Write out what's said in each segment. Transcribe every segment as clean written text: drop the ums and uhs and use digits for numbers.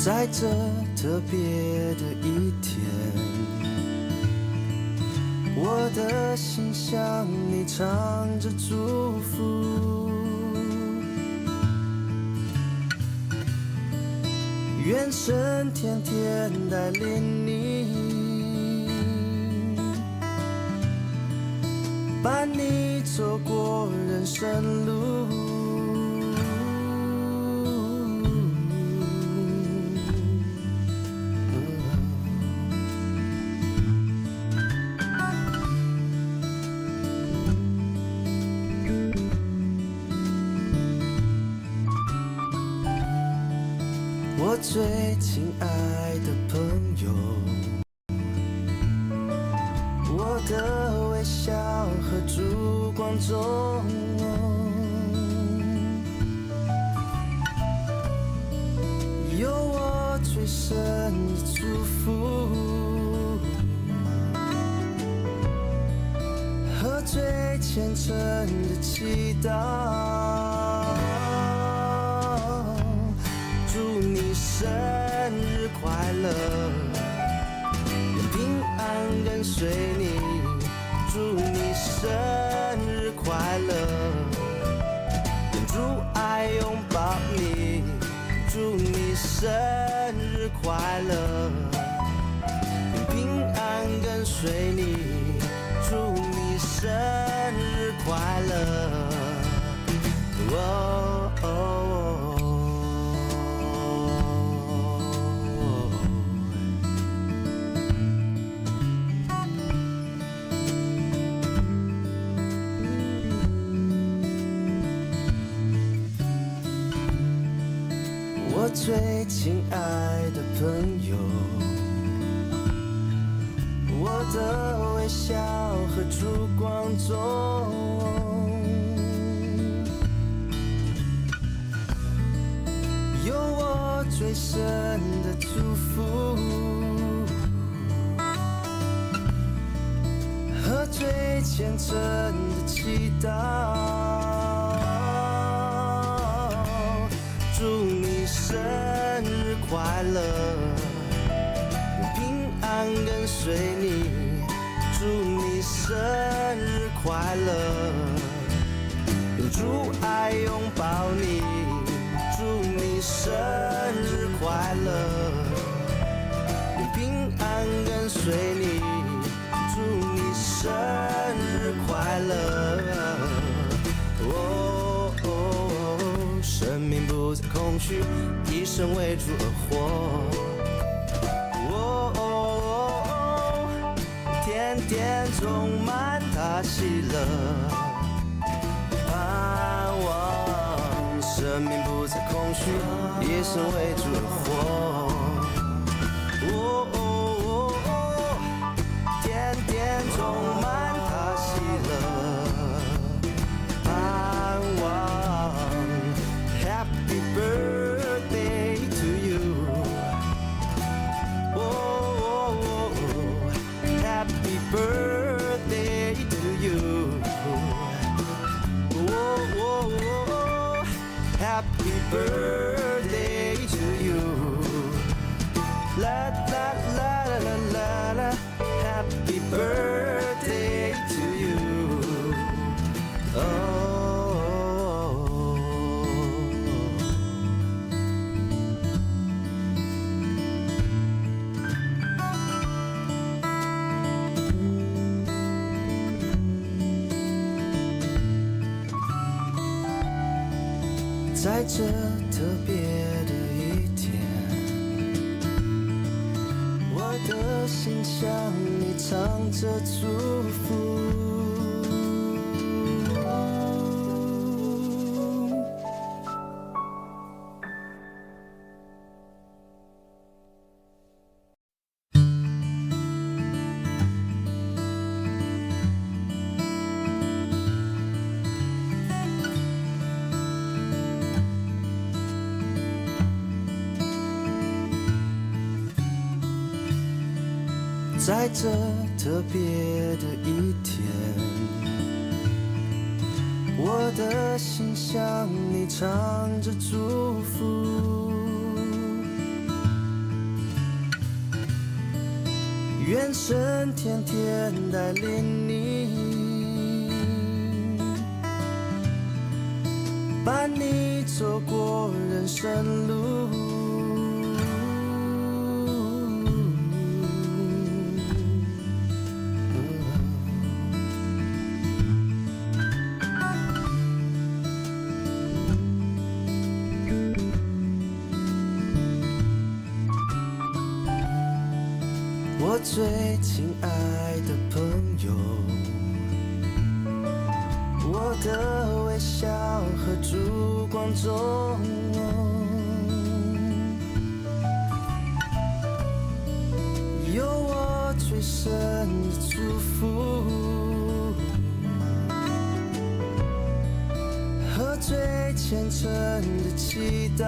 在這特別的一天，我的心向你唱著祝福，願神天天帶領你，伴你走過人生路。我最親愛的朋友，我的微笑和燭光中，有我最深的祝福和最虔誠的祈禱。祝你生日快樂，願平安跟隨你。祝你生日快樂，願主愛擁抱你。祝你生日快樂，願平安跟隨你。祝你生日快樂。哦哦。我最親愛的朋友，我的微笑和燭光中，有我最深的祝福和最虔誠的祈禱。祝你生日快樂，願平安跟隨你。祝你生日快樂，願主愛擁抱你。祝你生日快樂，願平安跟隨你。祝你生日快樂。哦哦，生命不再空虛，一生為主而活。哦，天天充滿他喜樂，盼望生命不再空虛，一生為主而活。哦，天天充滿他喜樂，盼望。Happy birthday to you. Oh, happy birthday to you. Oh, happy birthday to you. La la la la la la. Happy birthday to you. Oh. 在這特別的一天，我的心向你唱著祝福。在這特別的一天，我的心向你唱著祝福。願神天天帶領你，伴你走過人生路。我最親愛的朋友，我的微笑和燭光中，有我最深的祝福和最虔誠的祈禱。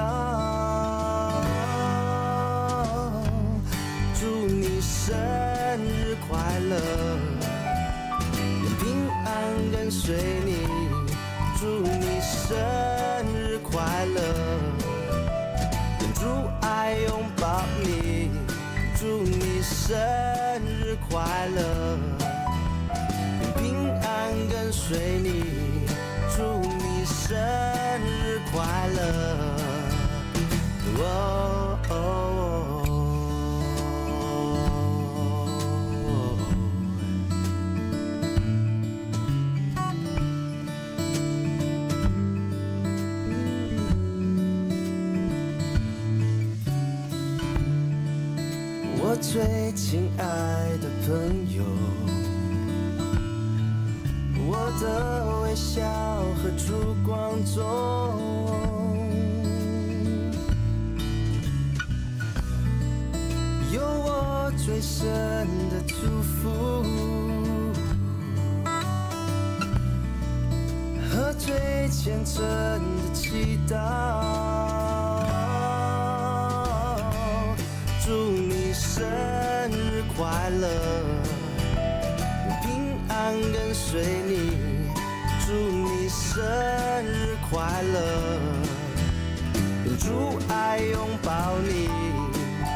祝你生日快樂，願平安跟隨你。祝你生日快樂，願主愛擁抱你。祝你生日快樂，願平安跟隨你。祝你生日快樂。哦哦。我最親愛的朋友，我的微笑和燭光中，有我最深的祝福和最虔誠的祈禱。祝你生日快樂，願平安跟隨你。祝你生日快樂，願主愛擁抱你。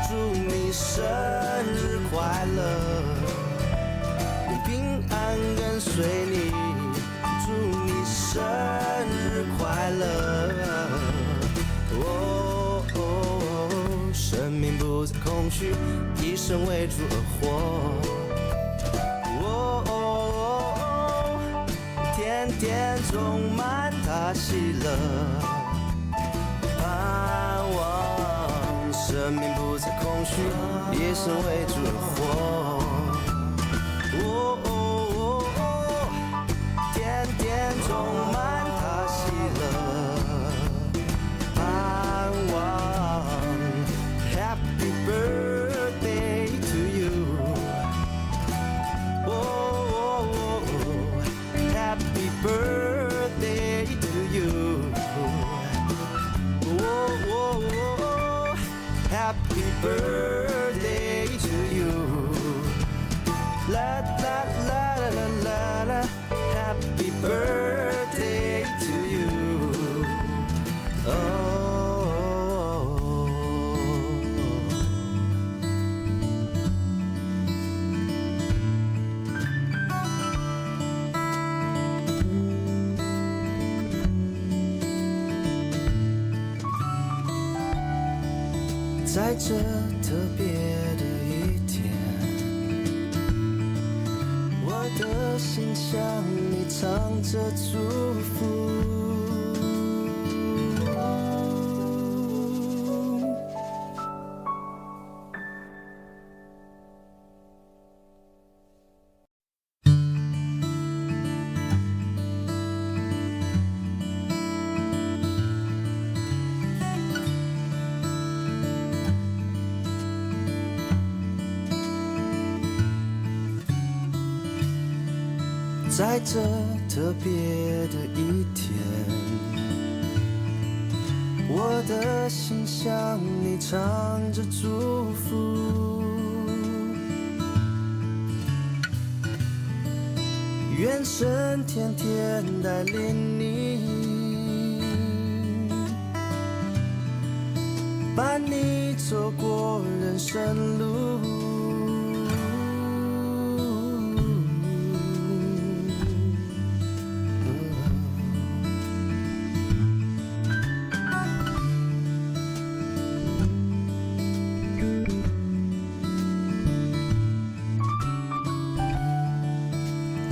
祝你生日快樂，願平安跟隨你。祝你生日快樂。哦哦，生命不再空虛，一生為主而活。哦哦，天天充滿他喜樂，盼望生命不再空虛，一生為主而活。哦哦，天天充滿他喜樂，盼望。Happy birthday to you. Oh, happy birthday to you. Oh, happy birthday to you. La la la la la la. Happy birthday to you. Oh. 在這特別的一天，我的心向你唱著祝福。在這特別的一天，我的心向你唱著祝福。願神天天帶領你，伴你走過人生路。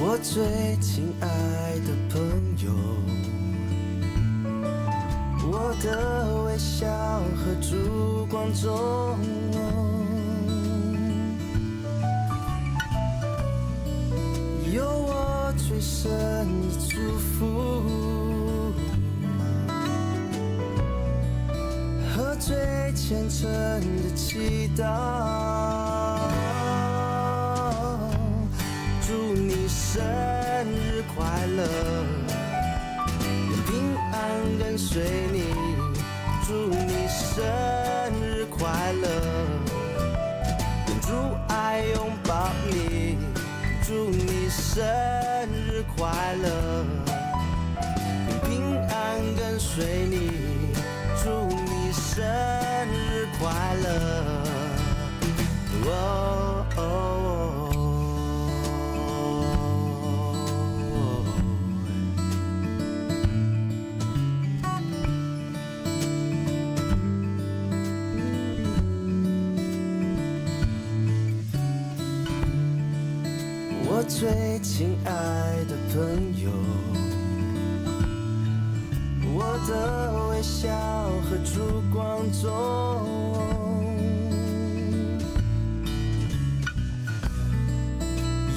我最親愛的朋友，我的微笑和燭光中，有我最深的祝福和最虔誠的祈禱。祝你生日快樂，願平安跟隨你。祝你生日快樂，願主愛擁抱你。祝你生日快樂，願平安跟隨你。祝你生日快樂。哦哦。我最親愛的朋友，我的微笑和燭光中，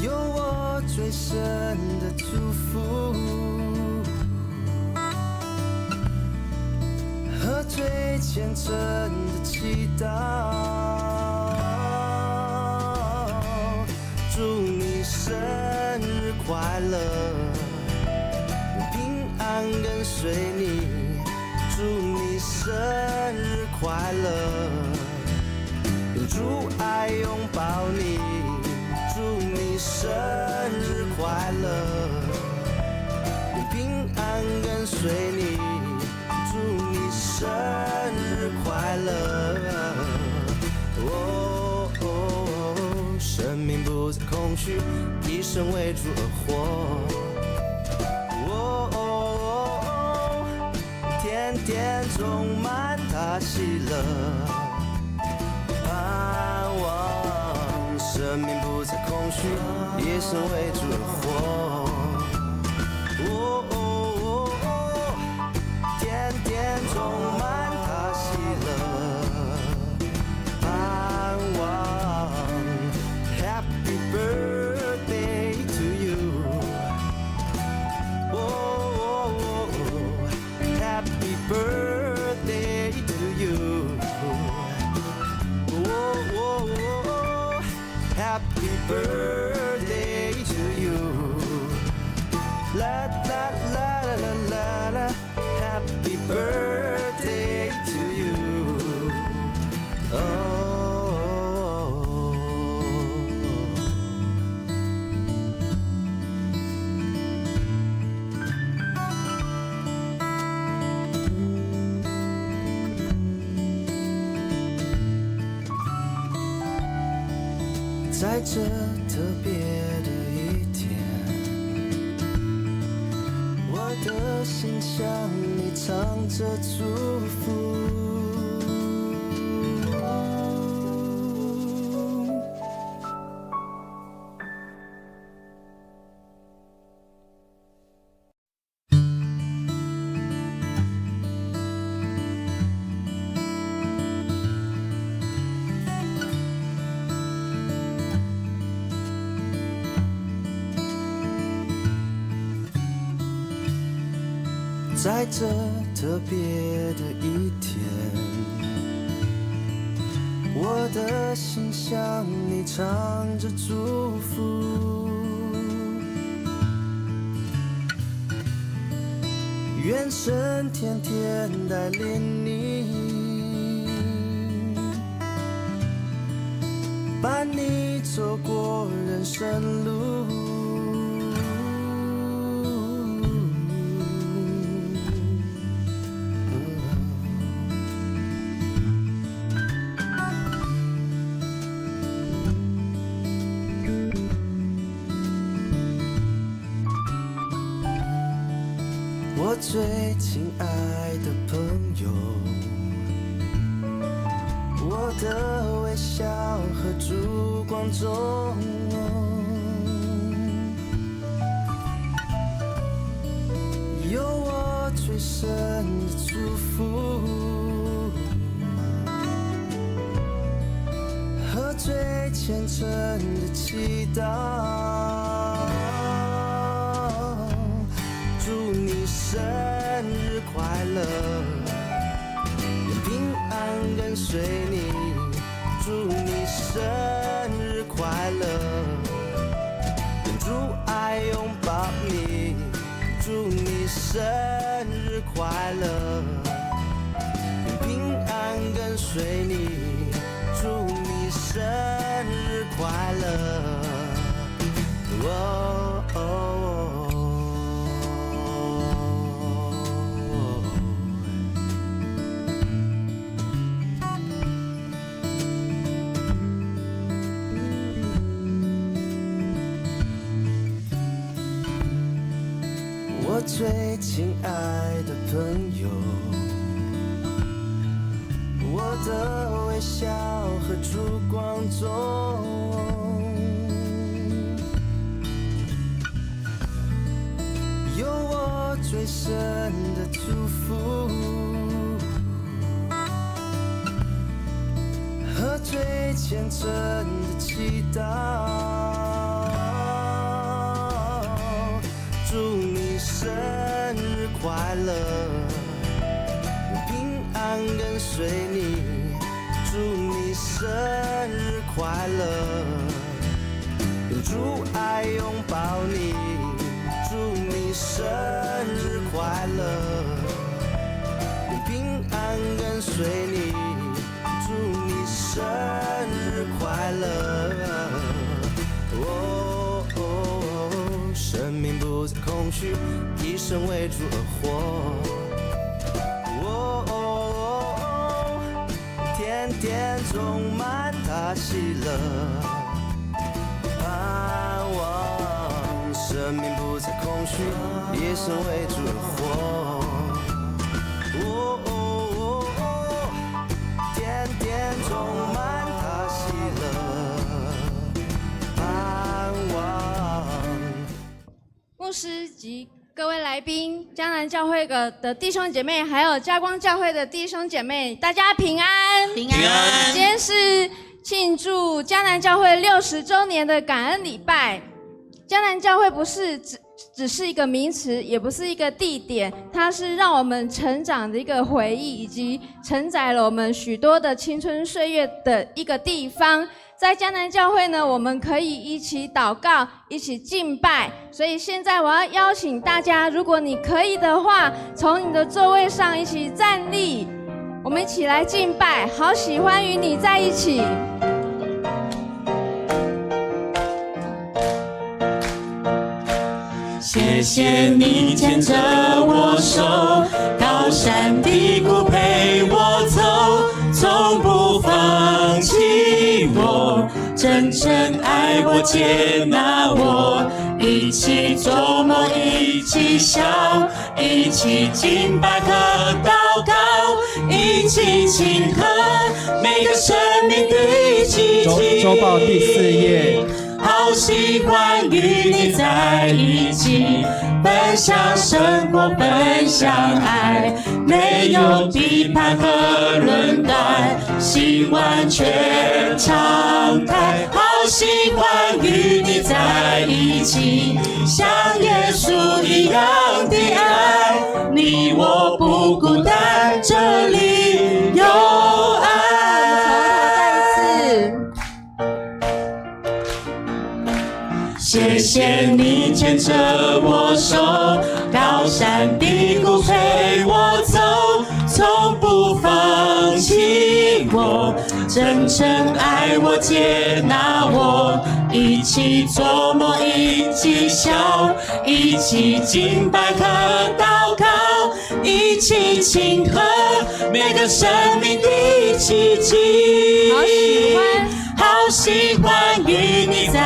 有我最深的祝福和最虔誠的祈禱。祝你生日快樂，願平安跟隨你。祝你生日快樂，願主愛擁抱你。祝你生日快樂，願平安跟隨你。祝你生日快樂。哦哦，生命不再空虛，一生為主而活。哦哦，天天充滿他喜樂，盼望生命不再空虛，一生為主而活。哦哦，天天充滿他喜樂，盼望。Happy birthday to you. Oh, happy birthday to you. Oh, happy birthday to you. La la la la la la. Happy birthday to you. Oh. 在這特別的一天，我的心向你唱著祝福。在這特別的一天，我的心向你唱著祝福。願神天天帶領你，伴你走過人生路。我最親愛的朋友，我的微笑和燭光中，虔誠的祈禱。祝你生日快樂，願平安跟隨你。祝你生日快樂，願主愛擁抱你。祝你生日快樂，願平安跟隨你。祝你生日快樂。哦哦哦。我最親愛的朋友，我的微笑和燭光中，有我最深的祝福和最虔誠的祈禱。祝你生日快樂，願平安跟隨你。祝你生日快樂，願主愛擁抱你。祝你生日快樂，願平安跟隨你。祝你生日快樂。哦哦，生命不再空虛，一生為主而活。哦哦，天天充滿他喜樂，盼望生命不再空虛，一生為主而活。哦哦，天天充滿他喜樂，盼望。牧師及各位來賓、迦南教會的弟兄姐妹，還有嘉光教會的弟兄姐妹，大家平安。平安。今天是慶祝迦南教會60週年的感恩禮拜。迦南教會不是只是一個名詞，也不是一個地點，它是讓我們成長的一個回憶，以及承載了我們許多的青春歲月的一個地方。在迦南教會呢，我們可以一起禱告，一起敬拜。所以現在我要邀請大家，如果你可以的話，從你的座位上一起站立，我們一起來敬拜。好喜歡與你在一起。謝謝你牽着我手，高山低谷陪我走，從不放棄我，真誠愛我接納我，一起做夢，一起笑，一起敬拜和禱告，一起慶賀每個生命的奇蹟。週報第四頁。好喜歡與你在一起，分享生活，分享愛，沒有批判和論斷，心完全敞開。好喜歡與你在一起，像耶穌一樣的愛，你我不孤單，這裡有愛。從頭再一次。謝謝你牽着我手，高山低谷陪我走，從不放棄我，真誠愛我接納我，一起做夢，一起笑，一起敬拜和禱告，一起慶賀每個生命的奇蹟。好喜歡。好喜歡與你在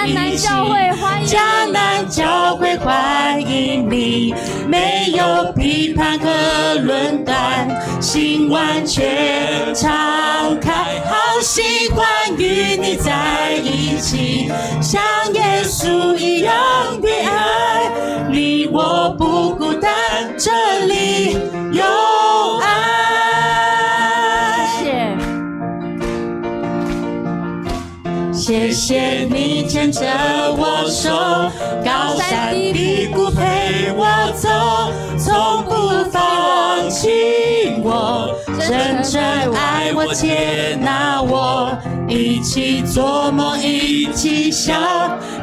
一起，迦南教會歡迎你，迦南教會歡迎你，沒有批判和論斷，心完全敞開。好喜歡與你在一起，像耶穌一樣的愛，你我不孤單，這裡有愛。謝謝。謝謝你牽著我手，高山低谷陪我走，從不放棄我，真正愛我接納我，一起做夢，一起笑，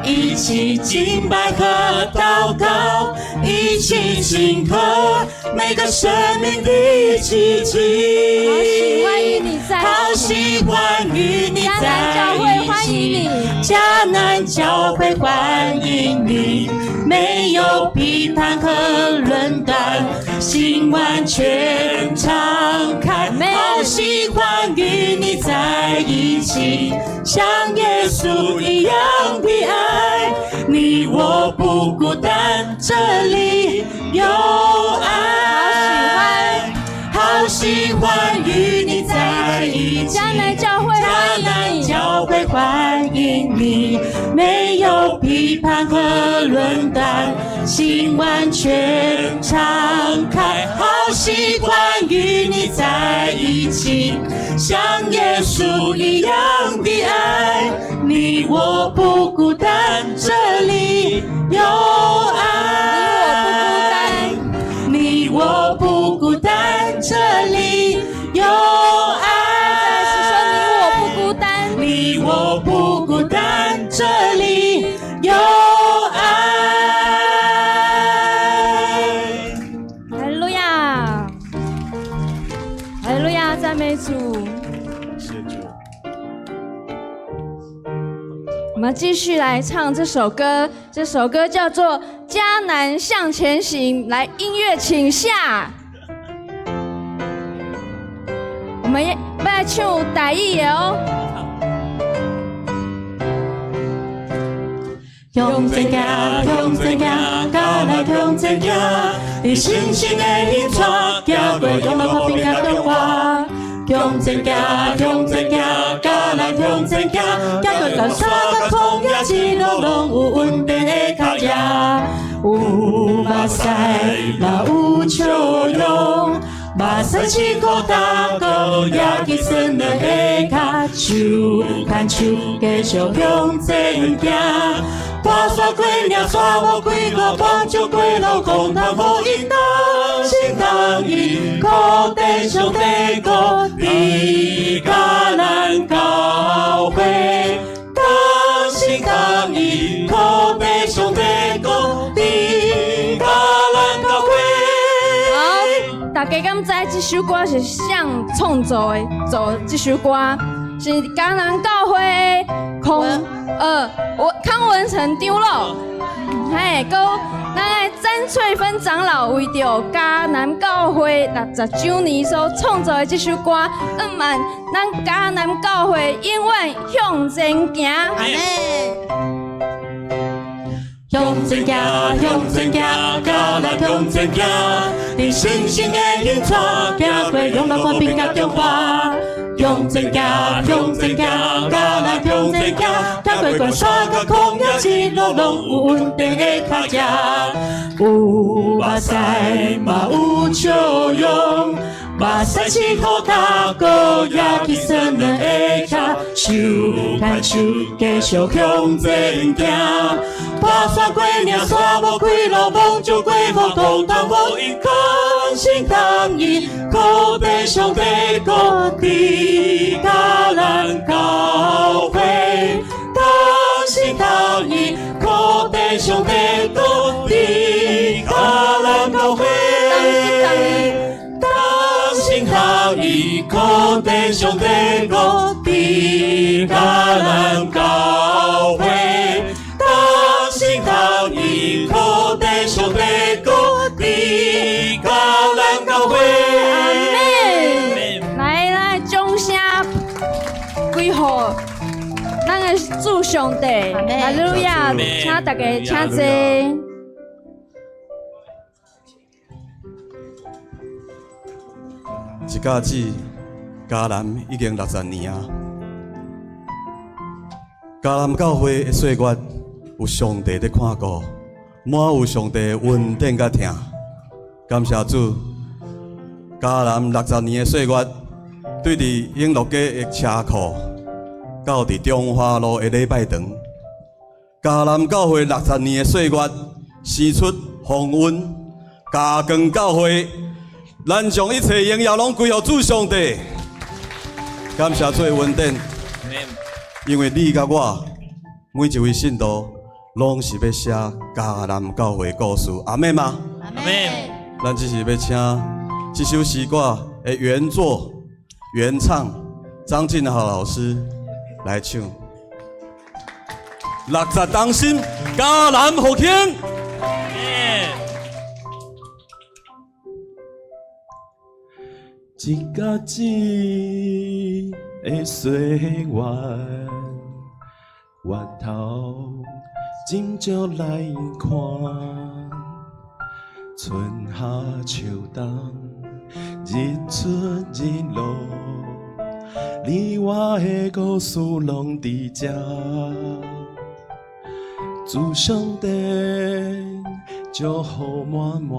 一起敬拜和禱告，一起慶賀每個生命的奇蹟。好喜歡與你在好喜歡與你迦南在教會歡一起迎你。迦南教會歡迎你，沒有批判和論斷，心完全敞開。好喜歡與你在一起，像耶穌一樣的愛，你我不孤單，這裡有愛。好喜歡與你在一起。迦南教會迦歡迎你。南教會歡迎你，沒有批判和論斷，心完全敞開。好喜歡與你在一起，像耶穌一樣的愛，你我不孤單，這裡有愛。你我不孤單，這裡有愛。再次說你我不孤單。你我不孤單，這裡有愛。哈利路亞，哈利路亞，讚美主。謝主。我們繼續來唱這首歌，這首歌叫做《迦南向前行》。來，音樂請下。我們要來唱台語的哦。向前行，向前行，迦南向前行，佇信心的引帶，行過永樂和平佮中華。向前行，向前行，迦南向前行，行過高山佮曠野，一路攏有穩定的跤跡。有目屎，嘛有笑容，目屎是苦大哥，也去酸兩个跤，手牽手繼續向前行。跋山過嶺，山無幾個，幫助過路，共同福音同心同意，苦地上帝國，佇迦南教會，同心同意，苦地上帝國，佇迦南教會。好，大家敢知這首歌是誰創作的？做這首歌是迦南教會的孔我康文成長老，嘿，閣咱的詹翠芬長老為著迦南教會60週年所創作的這首歌，向望咱迦南教會永遠向前行。阿們。向前行，向前行，迦南向前行，佇信心的引帶，行過永樂和平佮中華。向前行，向前行，迦南向前行，行過高山佮曠野，一路攏有穩定的跤跡。有目屎，嘛有笑容，目屎是苦大哥，也去酸兩个跤，手牽手繼續向前行。跋山過嶺，山無幾路，望就過河，共同福音，同心同意，苦地上帝國，佇迦南教會，同心同意，苦地上帝國，佇迦南教會，同心同意，苦地上帝國，佇迦南教會。同心同意，苦地上帝國，佇迦南教會。阿們，來來，掌聲歸予咱的主上帝，哈利路亞，請大家請坐。一甲子，迦南已經60年啊！迦南教會的歲月，有上帝佇看顧，滿有上帝的恩典佮疼。感謝主，迦南60年的歲月，對佇永樂街的車庫，到佇中華路的禮拜堂。迦南教會60年的歲月，生出豐韻。嘉光教會，咱將一切榮耀攏歸予主上帝。感謝主的恩典，因為你佮我每一位信徒，攏是欲寫迦南教會故事，阿們嗎？阿們。咱這是欲請這首詩歌的原作、原唱張進豪老師來唱。六十同心，迦南復興。一甲子的歲月，回頭斟酌來看，春夏秋冬，日出日落，你我的故事攏佇這。主上帝祝福滿滿，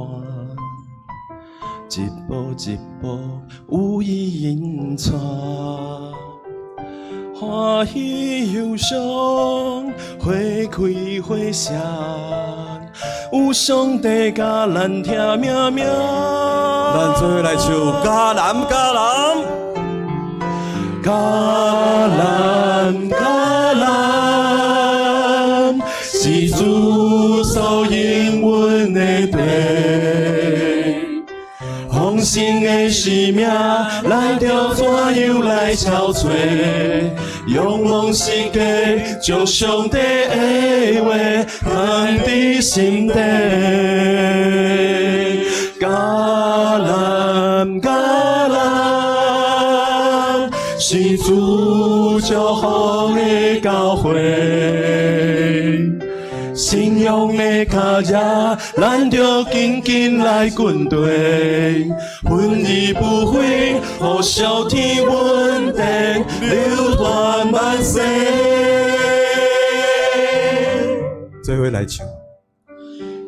一步一步有伊引帶，歡喜憂傷，花開花謝，有上帝佮咱聽命命。咱做伙來唱迦南，迦南，迦南，迦南，是主所應允的地。豐盛的生命，咱著怎樣來超揣？勇往實際，將上帝的話藏佇心底。迦南，迦南，是主祝福的教會。信仰的跤跡，咱著緊緊來跟隨，奮而不悔，予上天恩典流傳萬世。做伙來唱。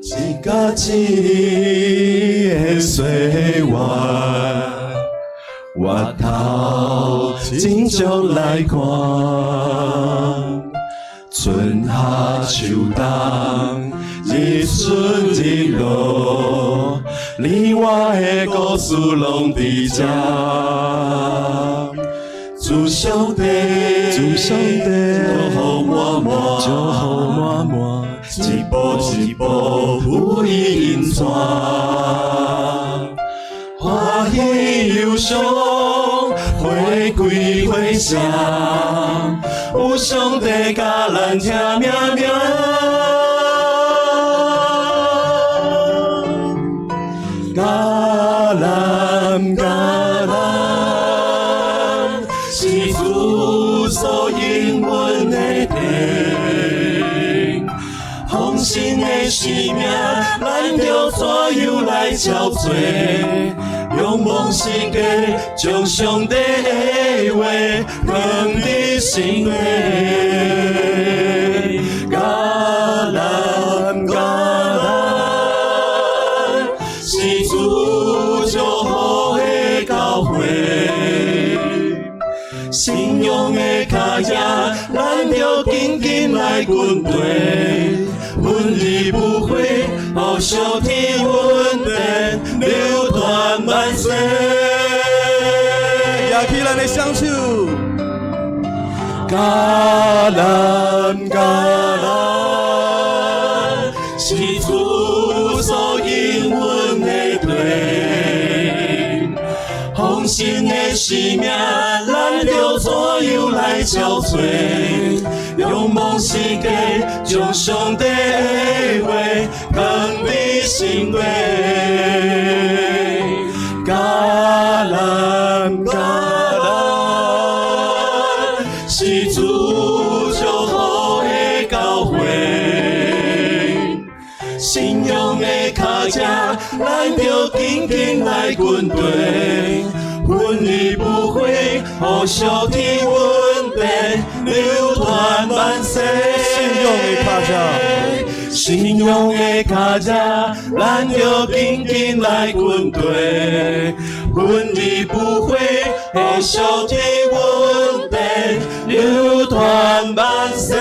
一甲子的歲月，回頭斟酌來看，春夏秋冬，日出日落，你我的故事攏佇這。主上帝，主上帝，祝福滿滿，祝福滿滿，一步一步有伊引帶，歡喜憂傷，花開花謝，有上帝佮咱聽命命。迦南，迦南，是主所應允的地，豐盛的生命，咱著怎樣來超揣？勇往實際，將上帝的話藏佇心底。迦南，迦南，是主祝福的教會。信仰的跤跡，咱著緊緊來跟隨，奮而不悔，予上天恩典流傳萬世。舉起咱的雙手，迦南，迦南，是主所應允的地。豐盛的生命，咱著怎樣來超揣？勇往實際，將上帝的話藏佇心底。迦南，迦南，是主祝福的教會。信仰的跤跡，咱著緊緊來跟隨，奮而不悔，予上天恩典流傳萬世。信仰的跤跡。信仰的跤跡，咱著緊緊來跟綴，奮力不悔，予上帝恩典流傳萬世。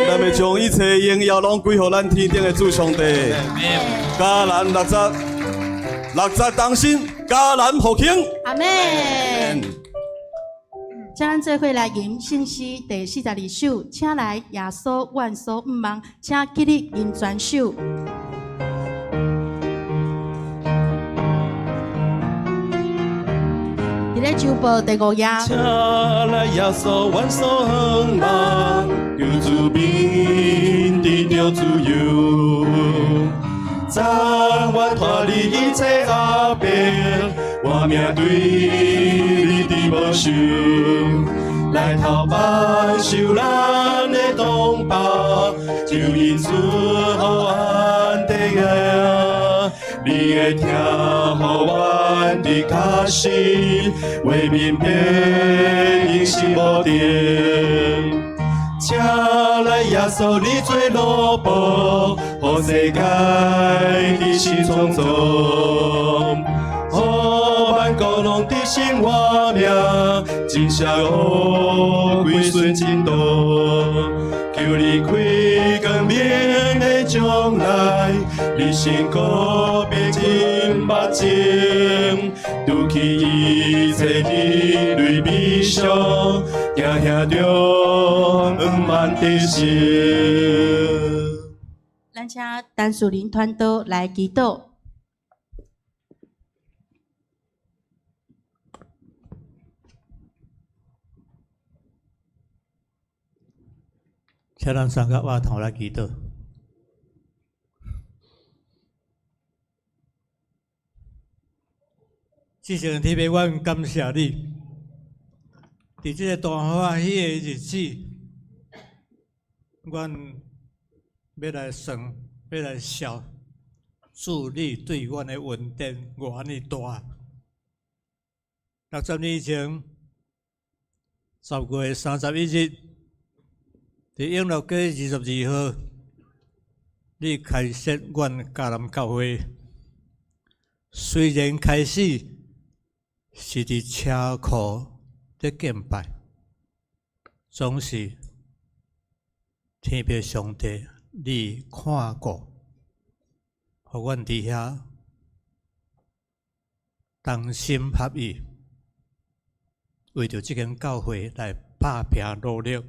咱欲將一切榮耀攏歸予咱天頂的主上帝。迦南60，60同心，迦南復興。阿們。請咱做伙來吟聖詩第42首，請來耶穌阮所向望，請起立吟全首。佇咧周報第五頁。請來耶穌阮所向望，求主免得著自由，暫願脫離一切壓迫，我命對你佇無受，來投放受難的同胞，求因主予安定。你的疼予阮的確信，為民變永生無定。請來耶穌，你做奴僕，予世界得新創造，予萬國攏得新活命，真邪惡歸順真道。求你開光明的將來，你身告別真目前，除去一切人類悲傷，行向著圓滿得勝。咱請陳樹林傳道來祈禱。請咱三個倚頭來祈禱。至聖天父，阮感謝你，佇這个大歡喜的日子，阮欲來算，欲來數，主你對阮的恩典偌按呢大。60年前，10月31日，佇永樂街22號，你開設阮迦南教會。雖然開始是佇車庫咧敬拜，總是天父上帝你看顧，予阮佇遐同心合意，為著這間教會來拍拼努力。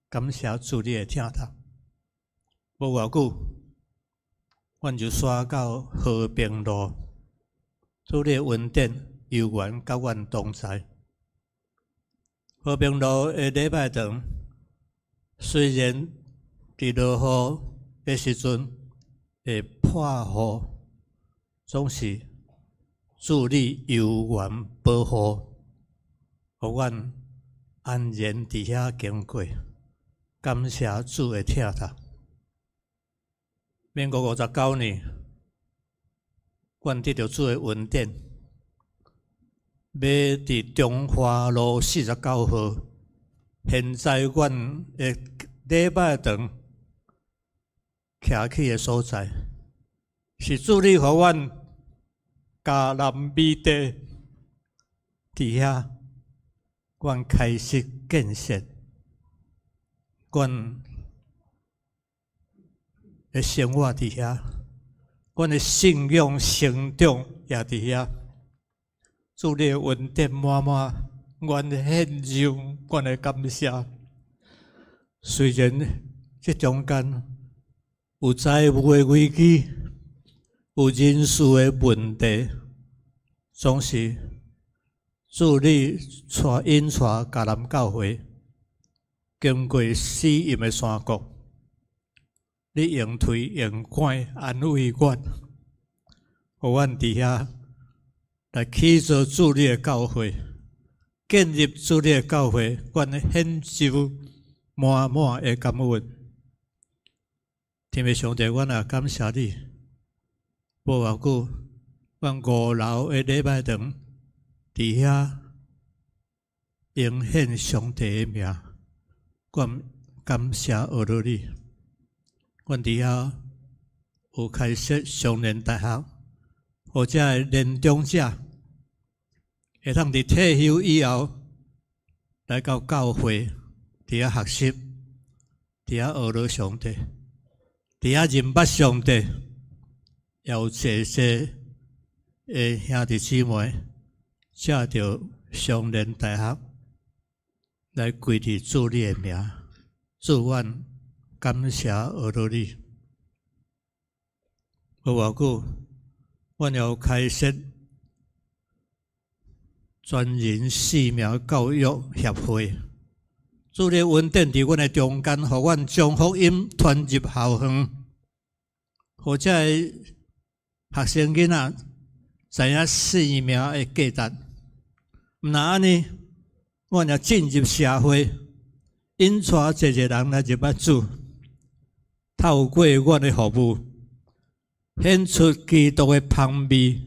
感謝主你的疼痛。無偌久，阮就徙到和平路，主你的恩典猶原佮阮同在。和平路的禮拜堂，雖然佇落雨的時陣會破雨，總是主你猶原保護，予阮安然佇遐經過。感謝主的疼痛。民國59年，阮得著主的恩典，欲佇中華路49號，現在阮的禮拜堂徛起的所在，是主你予阮迦南美地，佇遐，阮開始建設。阮的生活佇遐，阮的信仰成長也佇遐。主你的恩典滿滿，阮獻上阮的感謝。雖然這中間有財務的危機，有人事的問題，總是主你帶引帶迦南教會。經過死蔭的山谷，你用槌用竿安慰阮，予阮佇遐來起造主你的教會，建立主你的教會，阮獻上滿滿的感恩。天父上帝，阮也感謝你。無偌久，阮五樓的禮拜堂佇遐榮獻上帝的名。阮感謝阿羅你。阮佇遐有開設少年大學，予遮的年長者會當佇退休以後來到教會，佇遐學習，佇遐學羅上帝，佇遐認捌上帝，也有濟濟的兄弟姊妹藉著少年大學來歸佇主你的名，主，阮感謝阿羅你。無偌久，阮有開設專人性命教育協會，主你恩典佇阮的中間，予阮將福音傳入校園，予遮的學生囡仔知影性命的價值。毋但按呢，阮也進入社會，引帶濟濟人來認捌主，透過阮的服務，顯出基督的芳味，予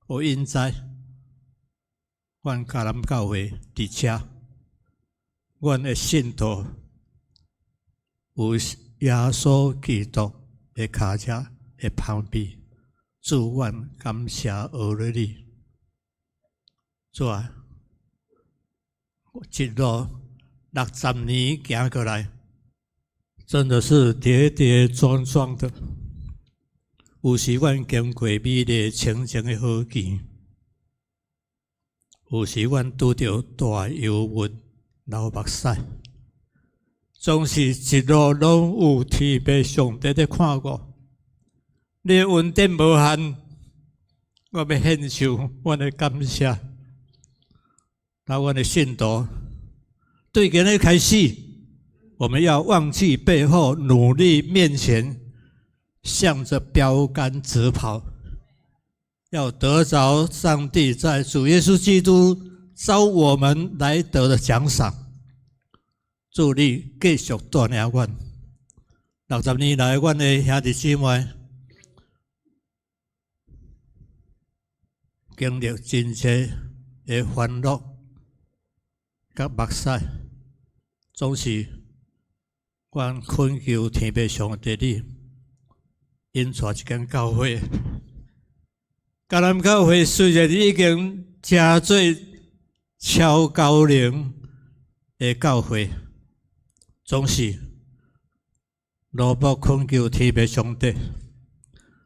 𪜶知。阮迦南教會佇遮，阮的信徒有耶穌基督的跤跡的芳味，主，阮感謝阿羅你。主啊，一路60年行過來，真的是跌跌撞撞的。有時阮經過美麗清靜的河墘，有時阮拄著大憂鬱流目屎，總是一路攏有天父上帝佇看顧。你的恩典無限，我欲獻上阮的感謝。那阮的信徒，對今日開始，我們要忘記背後，努力面前，向着標杆直跑，要得着上帝在主耶穌基督召我們來得的獎賞。主你繼續帶領阮。60年來，阮的兄弟姊妹經歷真濟的歡樂佮目屎，總是阮懇求天父上帝你引帶一間教會。迦南教會雖然已經成做超高齡的教會，總是羅卜懇求天父上帝，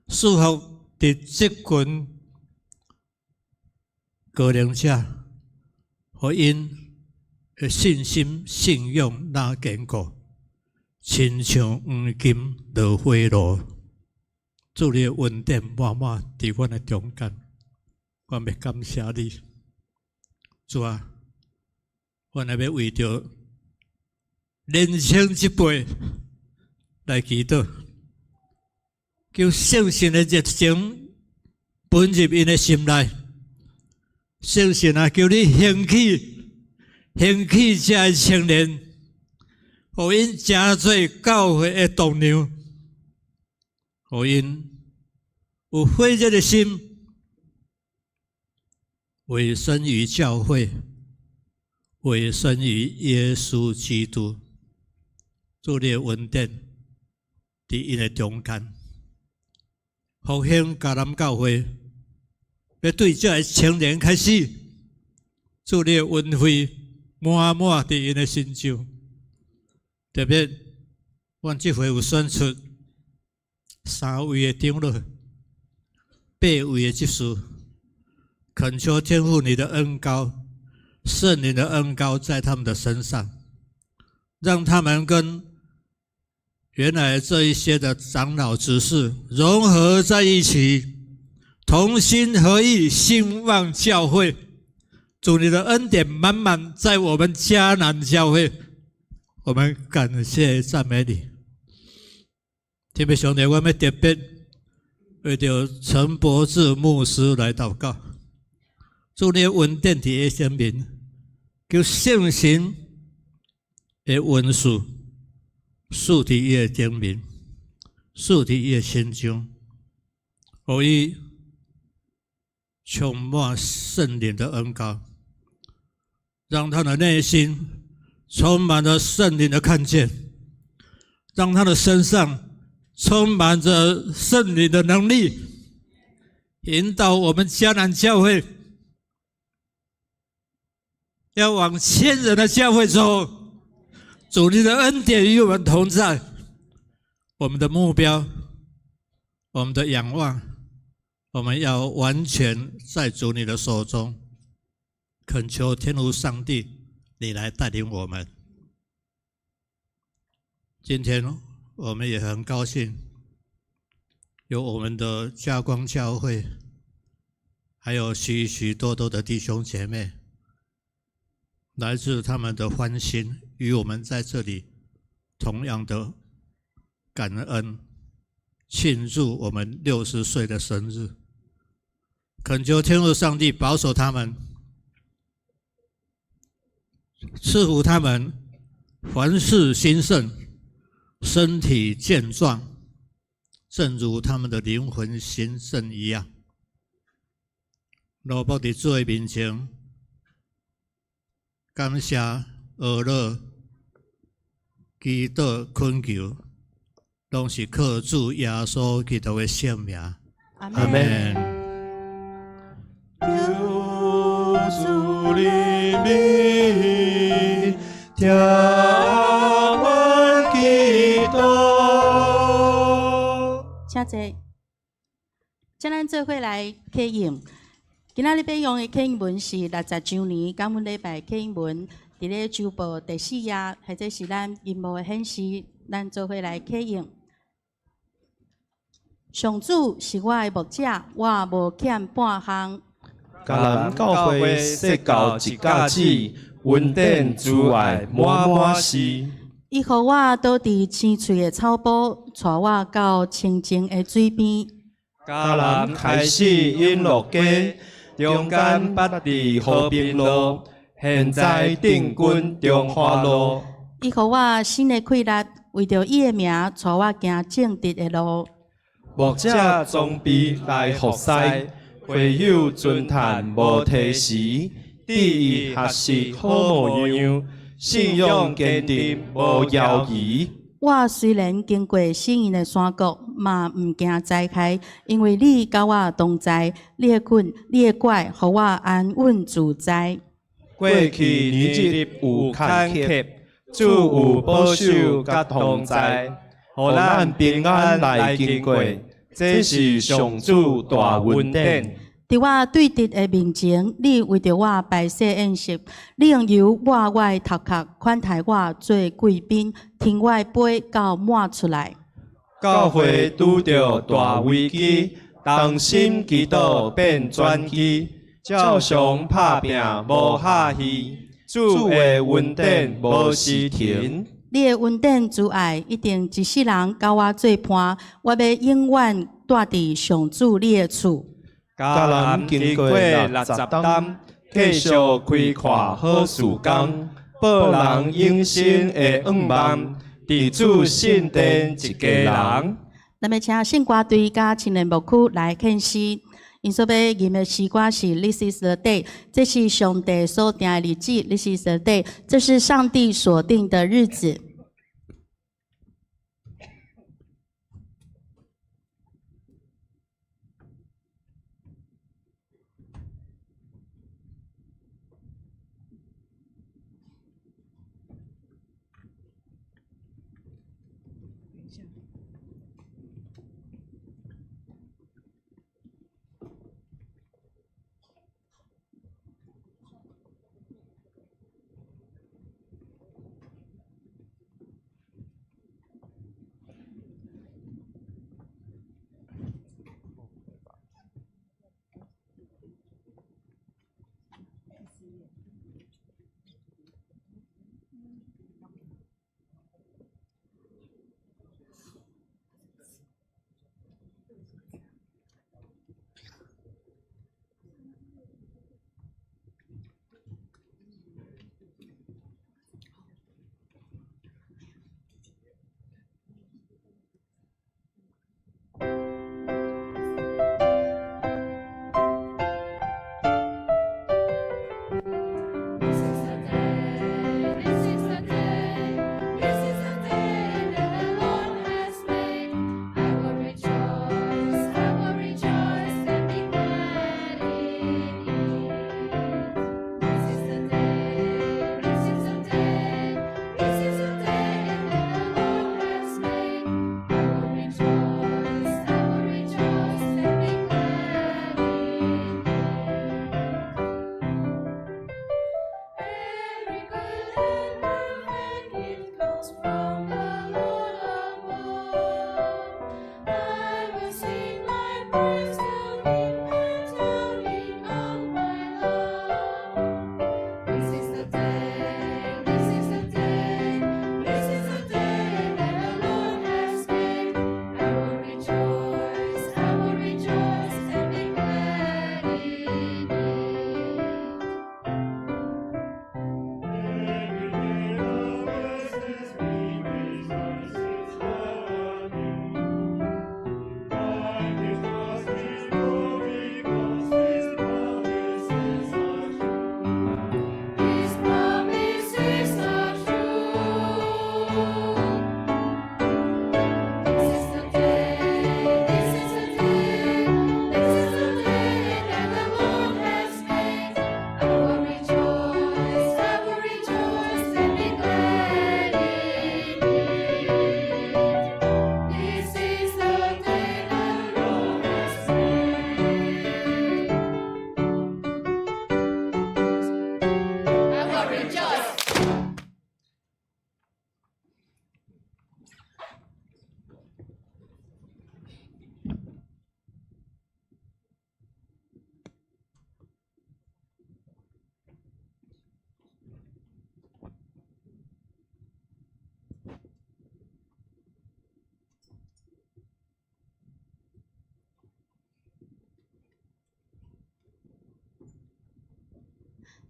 賜福佇這群高齡者，予𪜶的信心、信仰若堅固，親像黃金落火爐。主你的恩典滿滿佇阮的中間，阮欲感謝你，主啊，阮也欲為著年輕這輩來祈禱，求聖神的熱情噴入𪜶的心內，聖神啊，求你興起，興起這个青年，予𪜶成做教會的棟梁，予𪜶有火熱的心，委身於教會，委身於耶穌基督，主你的恩典佇𪜶的中間，復興迦南教會，欲對這个青年開始，主你的恩惠滿滿佇𪜶的身上。特別，阮這回有選出三位的長老，八位的執事，懇求天父你的恩膏，聖靈的恩膏在他們的身上，讓他們跟原來這一些的長老執事融合在一起，同心合意興旺教會。主你的恩典滿滿在我們迦南教會，我們感謝讚美你。特別上帝，我欲特別為著陳博志牧師來禱告，主你的恩典佇伊身邊，求聖神的恩賜賜佇伊的頂面，賜佇伊的身上，予伊充滿聖靈的恩膏，讓他的內心充滿了聖靈的看見，讓他的身上充滿着聖靈的能力，引導我們迦南教會要往千人的教會走。主你的恩典與我們同在，我們的目標，我們的仰望，我們要完全在主你的手中，懇求天父上帝，你來帶領我們。今天我們也很高興，有我們的嘉光教會，還有許許多多的弟兄姐妹，來自他們的歡心，與我們在這裡同樣的感恩，慶祝我們60歲的生日。懇求天父上帝保守他們，賜福他們，凡事興盛，身體健壯，正如他們的靈魂興盛一樣。羅伯佇主的面前，感謝、哀樂、祈禱、懇求，攏是靠主耶穌基督的聖名。阿門。求主憐憫，聽阮祈禱。請坐，請咱做伙來啟應。今仔日欲用的啟應文是60周年感恩禮拜啟應文，佇咧周報第四頁，或者是咱螢幕的顯示，咱做伙來啟應。上主是我的牧者，我無欠半項。迦南教會設教一甲子，恩典慈愛滿滿是。伊予我倒佇青翠的草埔，帶我到清靜的水邊。迦南開始永樂街，中間捌佇和平路，現在鎮軍中華路。伊予我新的氣力，為著伊的名，帶我行正直的路。牧者裝備來服侍，會友尊嘆無提時，致意學習好模樣，信仰堅定無猶疑。我雖然經過死蔭的山谷，嘛毋驚災害，因為你佮我同在，你的棍、你的拐，予我安穩自在。過去年日有坎坷，主有保守佮同在，予咱平安來經過，這是上主大恩典。佇我對敵的面前，你為著我擺設宴席，你用油抹我的頭殼，款待我做貴賓，添我的杯到滿出來。教會拄著大危機，同心祈禱變轉機，照常拍拚無下氣，主的恩典無時停。你的恩典慈愛一定一世人佮我做伴，我欲永遠蹛佇上主你的厝。迦南經過60冬，繼續開闊好事工，報人永生的願望，佇主聖殿一家人。咱欲請聖歌隊佮青年牧區來獻詩，𪜶所欲吟的詩歌是《This is the day》，這是上帝所定的日子。This is the day，這是上帝所定的日子。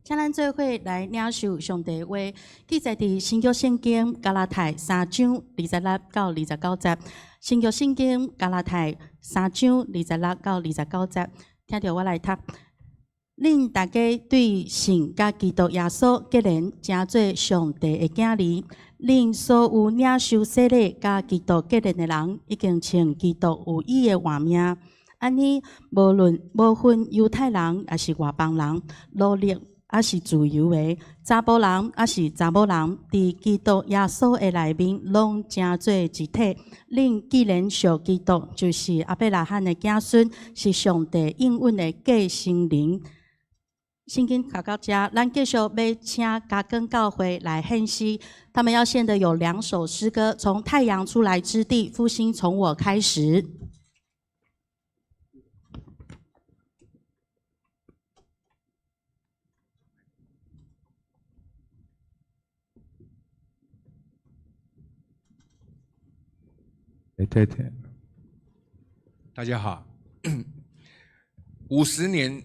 請咱做伙來領受上帝話，記載佇新約聖經加拉太三章二十六到二十九節。新約聖經加拉太三章二十六到二十九節，聽著我來讀。恁大家對神佮基督耶穌結連，成做上帝的囝兒。恁所有領受洗禮佮基督結連的人，已經穿基督有伊的活命。按呢，無論無分猶太人，抑是外邦人，奴隸抑是自由的，查埔人抑是查某人，佇基督耶穌的內面，攏成做一體。恁既然屬基督，就是亞伯拉罕的子孫，是上帝應允的繼承人。聖經讀到遮，咱繼續欲請嘉光教會來獻詩。他們要獻的有兩首詩歌，從太陽出來之地，復興從我開始。對對，大家好，50年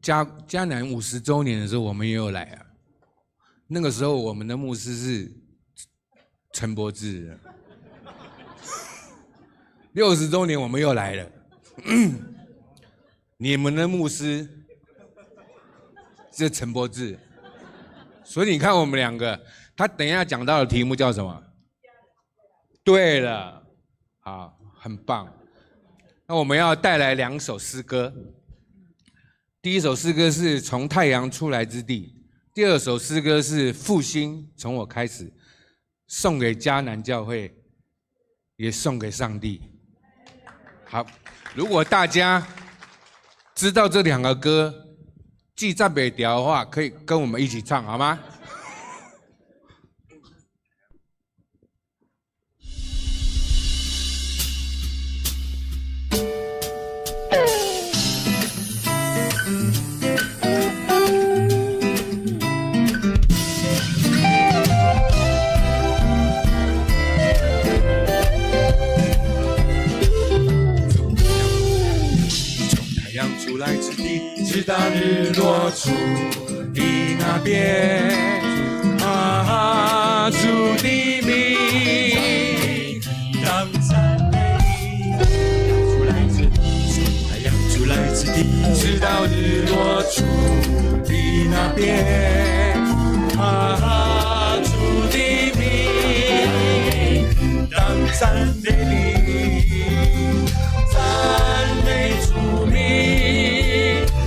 嘉南50周年的時候，我們也有來啊。那個時候，我們的牧師是陳柏智。60周年，我們又來了。你們的牧師是陳柏智，所以你看我們兩個，他等一下講到的題目叫什麼？對了，好，很棒。那我們要帶來兩首詩歌。第一首詩歌是從太陽出來之地，第二首詩歌是復興從我開始，送給迦南教會，也送給上帝。好，如果大家知道這兩個歌記讚美調的話，可以跟我們一起唱，好嗎？出來之地，直到日落出的那邊，啊，主的名，當讚美。出來之地，太陽出來之地，直到日落出的那邊，啊，主的名，當讚美你，讚美主名。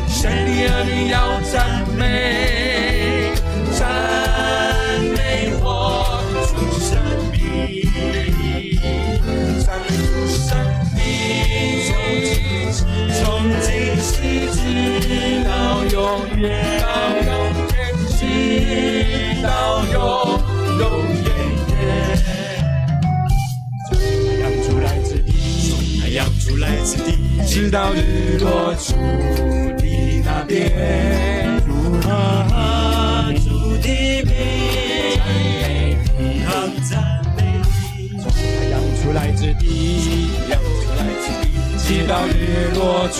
神的兒女要讚美，讚美我主生命，讚美主生命，從今時直到永遠，到永遠，直到永永遠遠。太陽出來之地，太陽出來之地，直到日落出的那邊，啊，主的名，當讚美你。太陽出來之地，太陽出來之地，直到日落出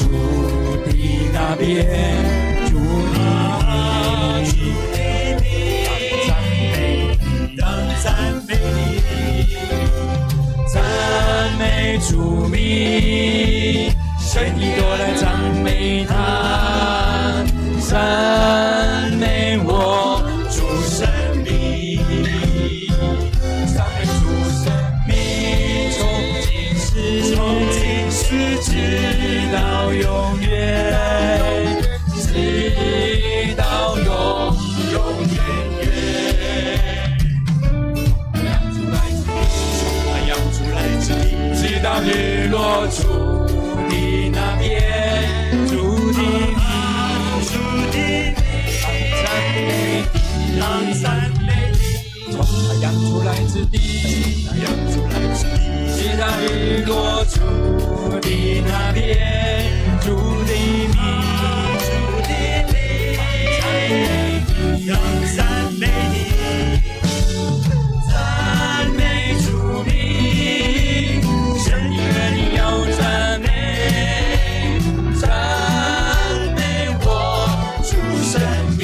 的那邊，主的名，當讚美，當讚美你，讚美主名，神的多來讚美他。讚美我主生命，讚美主生命，從今時從今時直到永遠，直到永永遠遠。太陽出來之地，太陽出來之地，直到日落出的那邊，主的名。主的名，讚美你，當讚美你。從太陽出來之地，太陽出來之地，直到日落出的那邊，主的名，主的名，讚美你，當讚美你，讚美主名，神的兒女要讚美，讚美我主生命，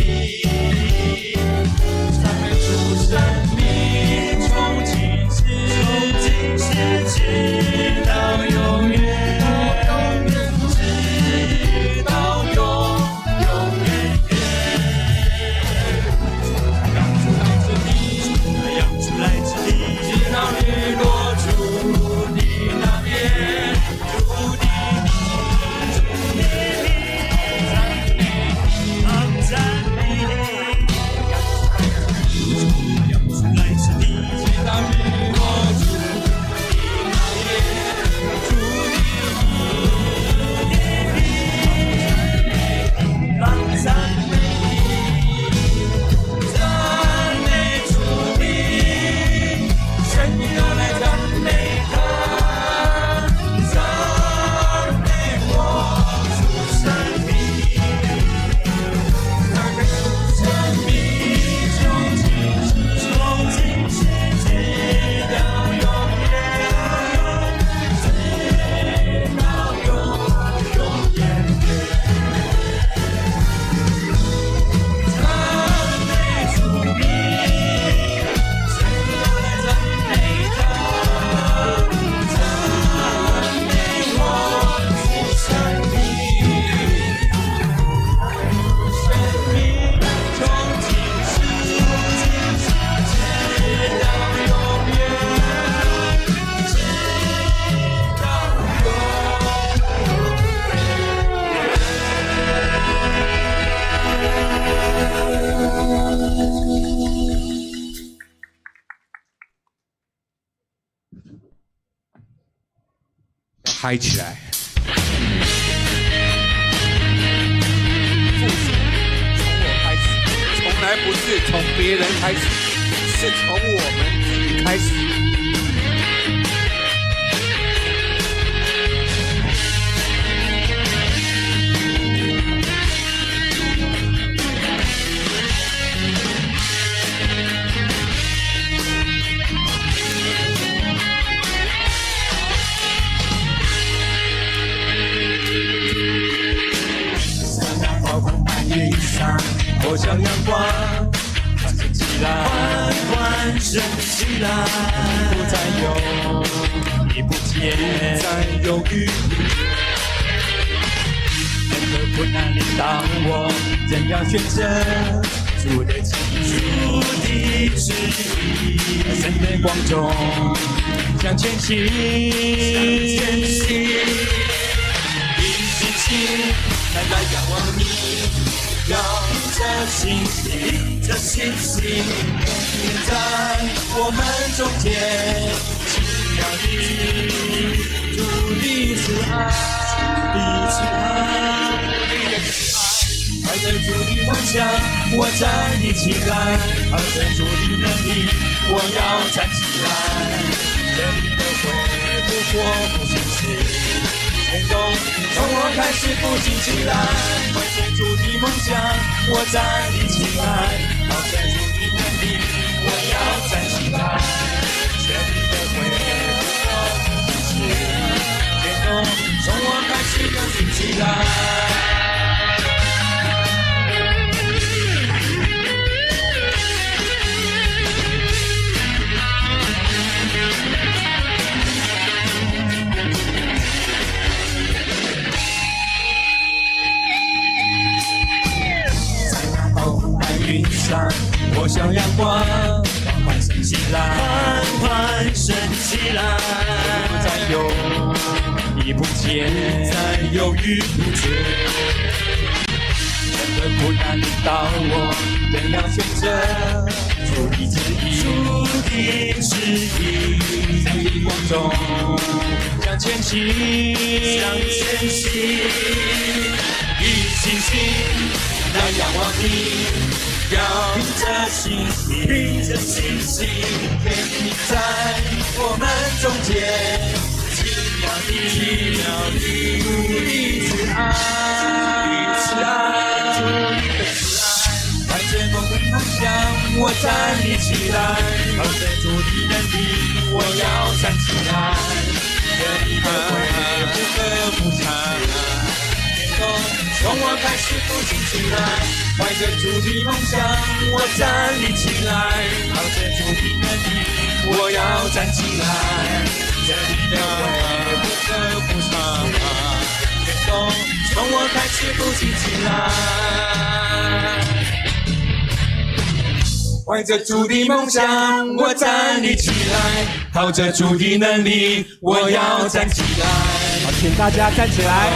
嗨起來！復興從我開始，從來不是從別人開始，是從我們自己開始。我像陽光，歡聲起來，歡聲起來，不再猶豫不決，不再猶豫不決。任何困難臨到我，怎樣選擇？主的旨意，主的旨意，在神的光中向前行，向前行，以信心來仰望你。要憑著信心，憑著信心，天在我們中間，奇妙的主的慈愛，的慈愛，的慈愛，懷著主的夢想，我站立起來，靠著主的能力，我要站起來，這裡的恢復我不信心。行動從我開始復興起來，懷著主的夢想，我站立起來，靠著主的能力，我要站起來，全力的恢復我信心。行動從我開始復興起來。我像陽光，緩緩升起來，緩緩升起來，不再猶豫不決，不再猶豫不決。任何苦難臨到我，怎樣選擇？主的旨意，主的旨意，在光中向前行，向前行，以信心來仰望你。要憑著信心，憑著信心，天你在我們中間，奇妙的，奇妙的主的慈愛，慈愛，主的慈愛，懷著夢的夢想，我站立起來，靠著主的能力，我要站起來，這裡的恢復和復興，從我開始復興起來。懷著主的夢想，我站立起來，靠著主的能力，我要站起來。這裡的恢復和復興，全都從我開始復興起來。懷著主的夢想，我站立起來，靠著主的能力，我要站起來。好，請大家站起來。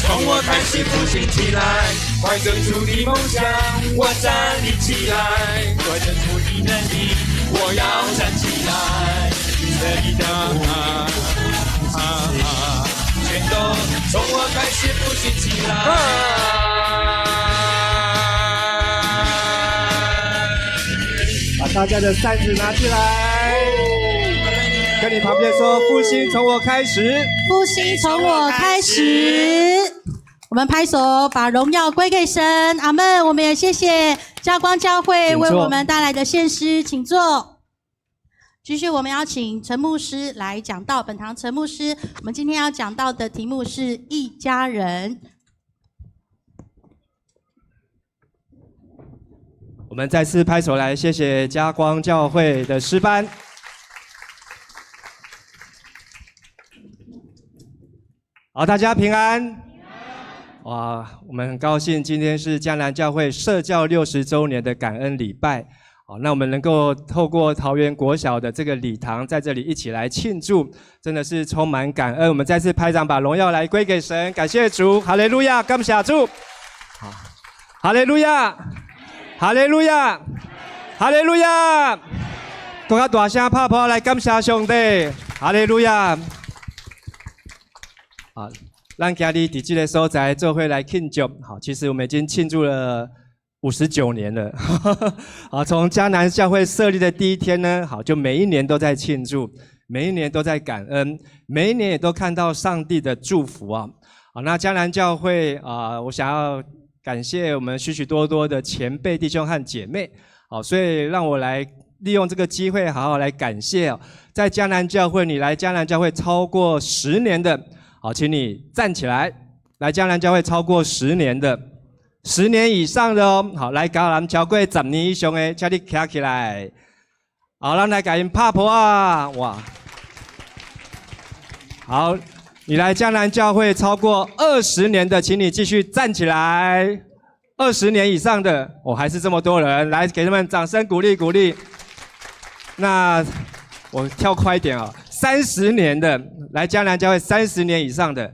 從我開始復興起來，懷著主的夢想，我站立起來，懷著主的能力，我要站起來。這裡的復興，全都從我開始復興起來。把大家的扇子拿起來，跟你旁邊說：復興從我開始。復興從我開始。我們拍手，把榮耀歸給神，阿門。我們也謝謝嘉光教會為我們帶來的獻詩，請坐。繼續，我們邀請陳牧師來講道。本堂陳牧師，我們今天要講到的題目是一家人。我們再次拍手來謝謝嘉光教會的詩班。好，大家平安。哇，我們很高興今天是迦南教會社教60週年的感恩禮拜。好，那我們能夠透過桃園國小的這個禮堂，在這裡一起來慶祝，真的是充滿感恩。我們再次拍掌，把榮耀來歸給神，感謝主，哈利路亞，感謝主。好，哈利路亞，哈利路亞，哈利路亞。閣較大聲拍噗來感謝上帝，哈利路亞！好，咱今日佇這个所在做伙來慶祝。好，其實我們已經慶祝了59年了。好，從迦南教會設立的第一天呢，好，就每一年都在慶祝，每一年都在感恩，每一年也都看到上帝的祝福啊。好，那迦南教會啊，我想要感謝我們許許多多的前輩弟兄和姐妹。好，所以讓我來利用這個機會，好好來感謝哦，在迦南教會，你來迦南教會超過十年的，好，請你站起來。來迦南教會超過十年的，十年以上的哦，好，來迦南超過十年以上的，請你徛起來。好，咱來共𪜶拍噗仔，哇！好，你來迦南教會超過20年的，請你繼續站起來。20年以上的，哦，還是這麼多人，來給他們掌聲鼓勵鼓勵。那我跳快一點啊，三十年的，來迦南教會三十年以上的，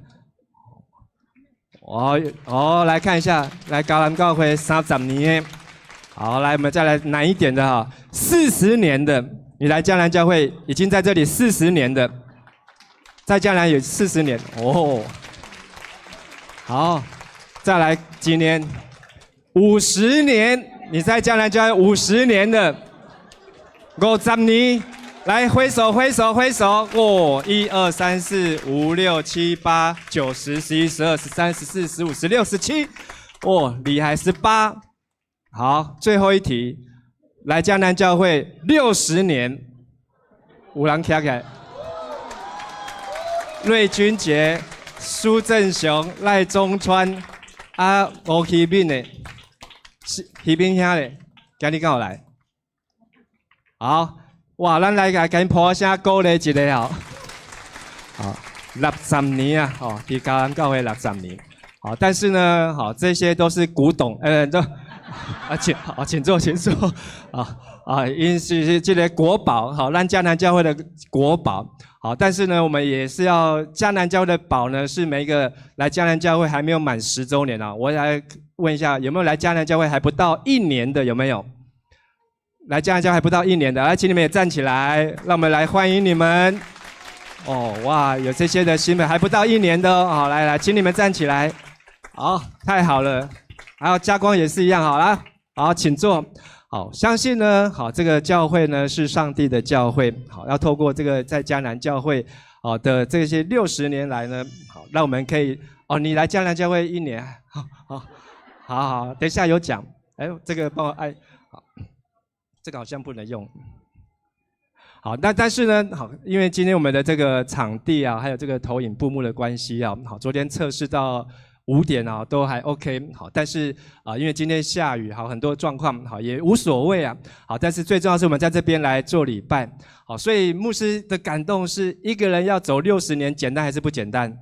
哦哦，來看一下，來迦南教會三十年，好，來我們再來難一點的哈，四十年的，你來迦南教會已經在這裡四十年的，在迦南有四十年哦，好，再來幾年？五十年，你在迦南教會五十年的，50年，來揮手揮手揮手，哦，一二三四五六七八九十十一十二十三十四十五十六十七，哦，厲害，18，好，最後一題，來迦南教會六十年，有人徛起來，瑞君杰、蘇振雄、賴中川、啊吳希敏的。是希敏兄咧，今日敢有來？好，哇，咱來共𪜶噗仔聲鼓勵一下哦。好，六十年啊，哦，佇迦南教會六十年。好，但是呢，好，這些都是古董，都啊，請好，請坐，請坐。啊啊，𪜶是這个國寶，好，咱迦南教會的國寶。好，但是呢，我們也是要迦南教會的寶呢，是每一個來迦南教會還沒有滿10週年啊。我來問一下，有沒有來迦南教會還不到一年的？有沒有？來迦南教會還不到一年的，來，請你們也站起來，讓我們來歡迎你們。哦，哇，有這些的新朋友還不到一年的，好，來來，請你們站起來。好，太好了。還有嘉光也是一樣，好啦，好，請坐。好，相信呢，好，這個教會呢是上帝的教會，好，要透過這個在迦南教會，好的這些60年來呢，好，讓我們可以，哦，你來迦南教會一年，好好好好，等一下有講，哎，這個幫我按，好，這個好像不能用。好，那但是呢，好，因為今天我們的這個場地啊，還有這個投影布幕的關係啊，好，昨天測試到5點啊，都還 OK，好，但是啊，因為今天下雨，好，很多狀況，好，也無所謂啊，好，但是最重要是我們在這邊來做禮拜，好，所以牧師的感動是一個人要走六十年，簡單還是不簡單？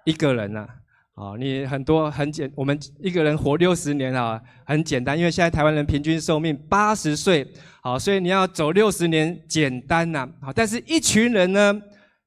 一個人啊，好，你很多很簡，我們一個人活六十年啊，很簡單，因為現在台灣人平均壽命80歲，好，所以你要走六十年簡單吶，好，但是一群人呢，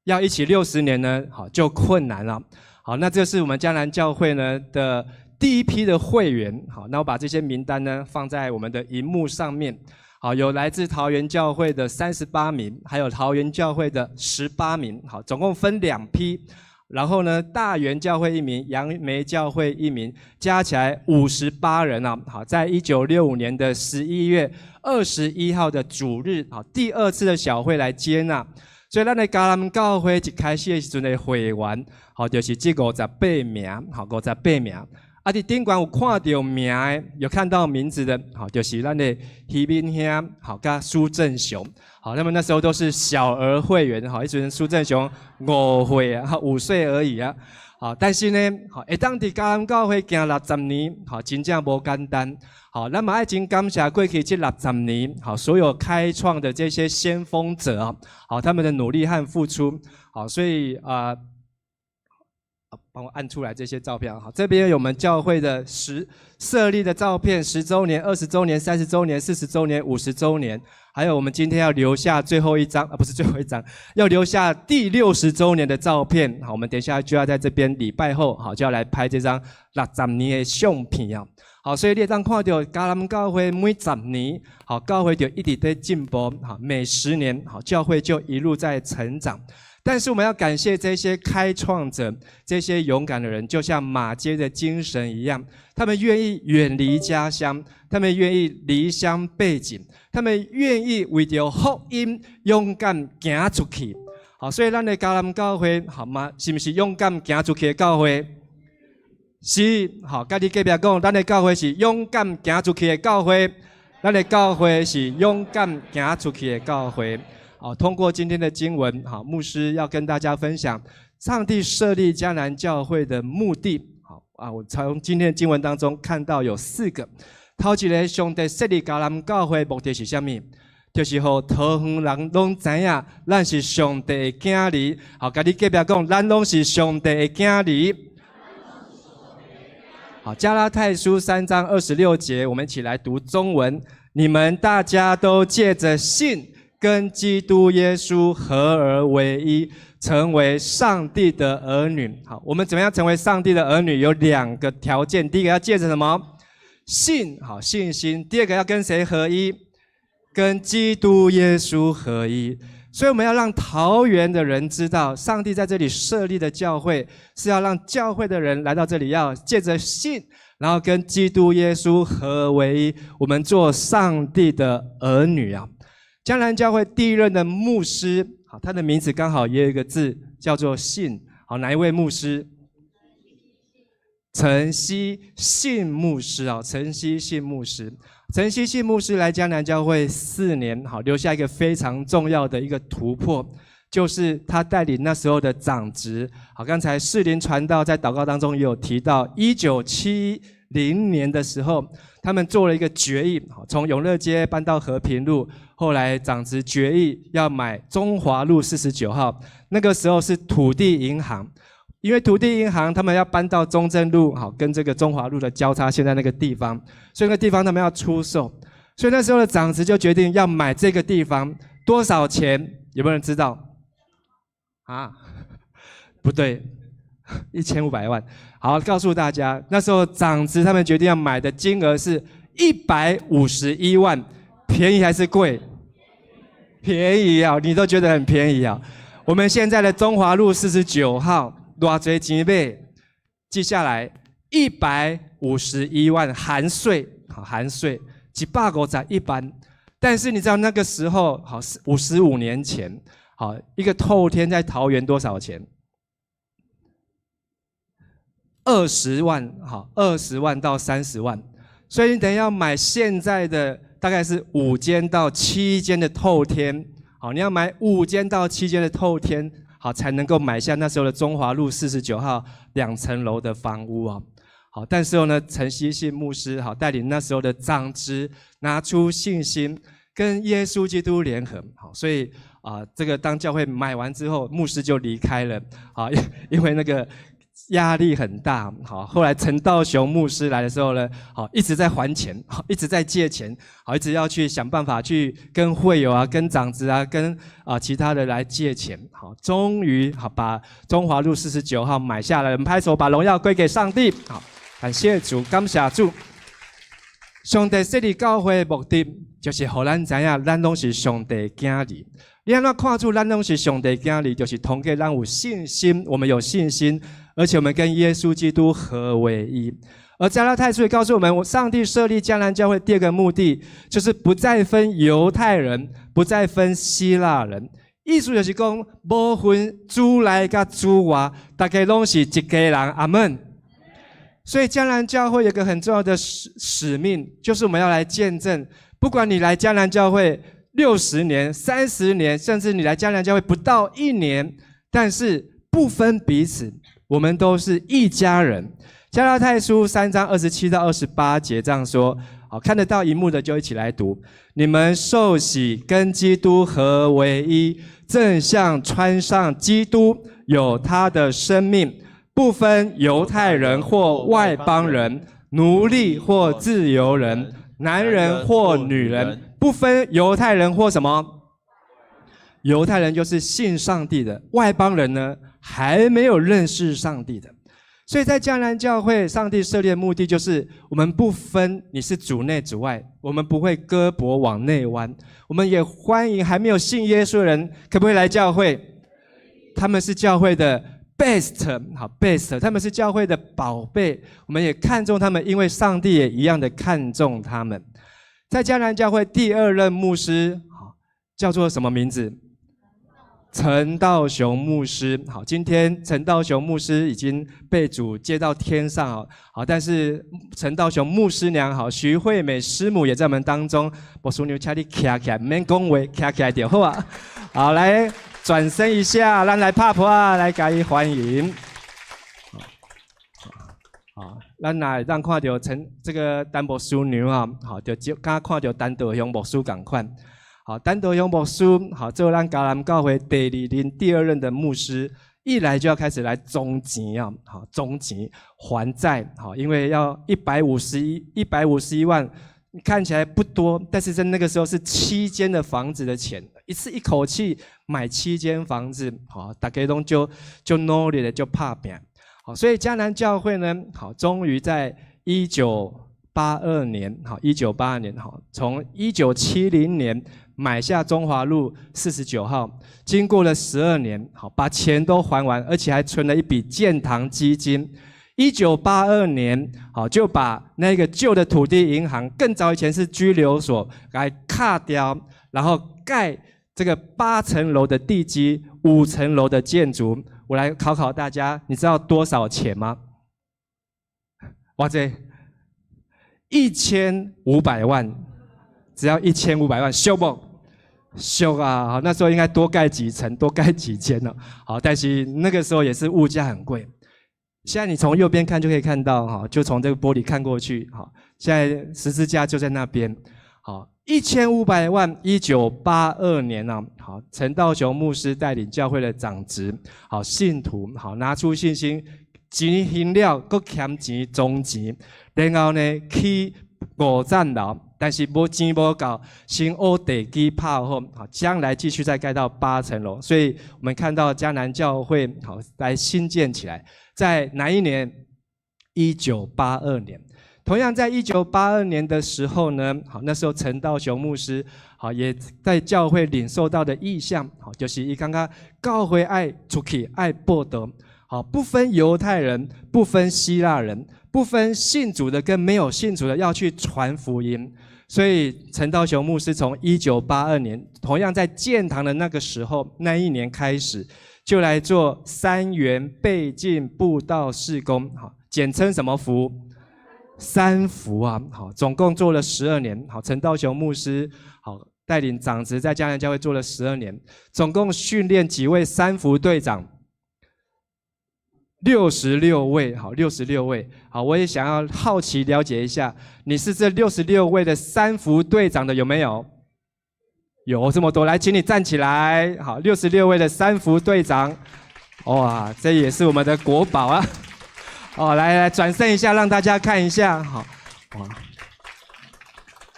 要一起六十年呢，好，就困難了。好，那這是我們迦南教會呢的第一批的會員。好，那我把這些名單呢放在我們的螢幕上面。好，有來自桃園教會的38名，還有桃園教會的18名。好，總共分兩批。然後呢，大園教會一名，楊梅教會一名，加起來58人啊。好，在1965年的11月21號的主日，好，第二次的小會來接納。所以，咱的迦南教會一開始的時陣的會員，好，就是這五十八名，好，五十八名。啊，佇頂懸有看著名的，有看到名字的，好，就是咱的希敏兄，好，佮蘇振雄，好，他們那時候都是小兒會員，好，彼陣蘇振雄5歲啊，5歲而已啊，好，但是呢，好，會當佇迦南教會行六十年，好，真正無簡單。好，咱嘛愛真感謝過去這六十年，好，所有開創的這些先鋒者啊，好，他們的努力和付出，好，所以啊，幫我按出來這些照片，好，這邊有我們教會的設立的照片，10週年、20週年、30週年、40週年、50週年，還有我們今天要留下最後一張啊，不是最後一張，要留下第六十週年的照片。好，我們等一下就要在這邊禮拜後，好，就要來拍這張六十年的相片啊。好，所以你會當看著迦南教會每十年，好，教會就一直在進步，好，每10年，好，教會就一路在成長。但是我們要感謝這些開創者，這些勇敢的人，就像馬偕的精神一樣，他們願意遠離家鄉，他們願意離鄉背井，他們願意為著福音勇敢行出去。好，所以咱的迦南教會，好嗎？是毋是勇敢行出去的教會？是，好，佮你隔壁講，咱的教會是勇敢行出去的教會，咱的教會是勇敢行出去的教會。好，通過今天的經文，好，牧師要跟大家分享上帝設立迦南教會的目的。好啊，我從今天的經文當中看到有四個。頭一个，上帝設立迦南教會目的是啥物？就是予桃園人攏知影，咱是上帝的囝兒。好，共你隔壁講，咱攏是上帝的囝兒。好，加拉太書3章26節，我們一起來讀中文。你們大家都借着信，跟基督耶穌合而為一，成為上帝的兒女。好，我們怎麼樣成為上帝的兒女？有兩個條件。第一個要借着什麼？信，好，信心。第二個要跟誰合一？跟基督耶穌合一。所以我們要讓桃園的人知道，上帝在這裡設立的教會，是要讓教會的人來到這裡，要借着信，然後跟基督耶穌合而為一，我們做上帝的兒女啊。迦南教會第一任的牧師，好，他的名字剛好也有一個字叫做信。好，哪一位牧師？陳希信牧師啊，陳希信牧師。陳希信牧師來迦南教會4年，好，留下一個非常重要的一個突破，就是他帶領那時候的長執。好，剛才士林傳道在禱告當中也有提到，1970年的時候，他們做了一個決議，從永樂街搬到和平路。後來長執決議要買中華路49號，那個時候是土地銀行，因為土地銀行他們要搬到中正路，好，跟這個中華路的交叉現在那個地方，所以那個地方他們要出售，所以那時候的長執就決定要買這個地方，多少錢？有沒有人知道？啊，不對，1500萬。好，告訴大家，那時候長執他們決定要買的金額是151萬。便宜還是貴？便宜啊！你都覺得很便宜啊！我們現在的中華路49號，偌濟錢買？記下來，一百五十一萬含稅，好，含稅，151萬。但是你知道那個時候，好，55年前，好，一個透天在桃園多少錢？二十萬，好，20萬到30萬。所以你等於要買現在的，大概是五間到七間的透天，好，你要買五間到七間的透天，好，才能夠買下那時候的中華路49號兩層樓的房屋啊。好，但是呢，陳希信牧師好帶領那時候的長執，拿出信心跟耶穌基督聯合，好，所以啊，這個當教會買完之後，牧師就離開了，好，因為那個壓力很大，好，後來陳道雄牧師來的時候呢，好，一直在還錢，好，一直在借錢，好，一直要去想辦法去跟會友啊、跟長執啊、跟啊其他的來借錢，好，終於好把中華路49號買下來，我們拍手把榮耀歸給上帝，好，感謝主，感謝主。上帝設立教會的目的，就是予咱知影，咱攏是上帝的囝兒。你按怎看出咱攏是上帝囝兒？就是通過咱有信心，我們有信心，而且我們跟耶穌基督合為一。而加拉太書也告訴我們，上帝設立迦南教會第二個目的，就是不再分猶太人，不再分希臘人。意思就是講，無分主內佮主外，大家攏是一家人。阿門。所以迦南教會有個很重要的使命，就是我們要來見證，不管你來迦南教會60年、30年，甚至你來迦南教會不到一年，但是不分彼此，我們都是一家人。加拉太書3章27到28節這樣說，好，看得到螢幕的就一起來讀。你們受洗跟基督合為一，正像穿上基督，有他的生命，不分猶太人或外邦人，奴隸或自由人，男人或女人，不分猶太人或什麼？猶太人就是信上帝的，外邦人呢，還沒有認識上帝的。所以在迦南教會，上帝設立的目的就是，我們不分你是主內主外，我們不會胳膊往內彎，我們也歡迎還沒有信耶穌的人，可不可以來教會？他們是教會的 best，好 best，他們是教會的寶貝，我們也看重他們，因為上帝也一樣的看重他們。在迦南教會第二任牧師，好，叫做什麼名字？陳道雄牧師。好，今天陳道雄牧師已經被主接到天上哦。好，但是陳道雄牧師娘好，徐惠美師母也在我們當中。牧師娘，請你徛起來，免講話，徛起來就好啊。好，來轉身一下，咱來拍噗仔，來共伊歡迎。好，咱若會當看著陳這個陳牧師娘啊，好，就敢看著陳道雄牧師仝款。好，陳道雄牧師，好，做咱迦南教會第二任第二任的牧師，一來就要開始來總錢啊，好，總錢還債，好，因為要151萬，看起來不多，但是在那個時候是七間的房子的錢，一次一口氣買七間房子，好，大家攏就努力的就拍拚，好，所以迦南教會呢，好，終於在一九八二年，好，一九八二年，好，從1970年買下中華路49號，經過了12年，好，把錢都還完，而且還存了一筆建堂基金。1982年，好，就把那個舊的土地銀行，更早以前是拘留所，來卡掉，然後蓋這個8層樓的地基，5層樓的建築。我來考考大家，你知道多少錢嗎？哇這一千五百萬，只要一千五百萬，俗無？俗啊！好，那時候應該多蓋幾層，多蓋幾間呢。好，但是那個時候也是物價很貴。現在你從右邊看就可以看到，哈，就從這個玻璃看過去，好，現在十字架就在那邊。好，一千五百萬，1982年呢，好，陳道雄牧師帶領教會的長執，好，信徒，好，拿出信心，錢還了，閣添錢總錢，然後呢，起五層樓。但是無錢無夠，先烏地基拍好，好，將來繼續再蓋到八層樓。所以我們看到迦南教會好來興建起來，在哪一年？一九八二年。同樣在一九八二年的時候呢，好，那時候陳道雄牧師好也在教會領受到的異象，好，就是伊感覺教會愛出去愛報道，好，不分猶太人，不分希臘人，不分信主的跟沒有信主的，要去傳福音。所以陳道雄牧師從1982年，同樣在建堂的那個時候，那一年開始，就來做三元背進布道事工，好，簡稱什麼福？三福啊，好，總共做了十二年。好，陳道雄牧師好帶領長執在迦南教會做了十二年，總共訓練幾位三福隊長？六十六位，好，六十六位，好，我也想要好奇了解一下，你是這六十六位的三福隊長的有沒有？有這麼多，來，請你站起來，好，六十六位的三福隊長，哇，這也是我們的國寶啊！哦，來來，轉身一下，讓大家看一下，好，哇，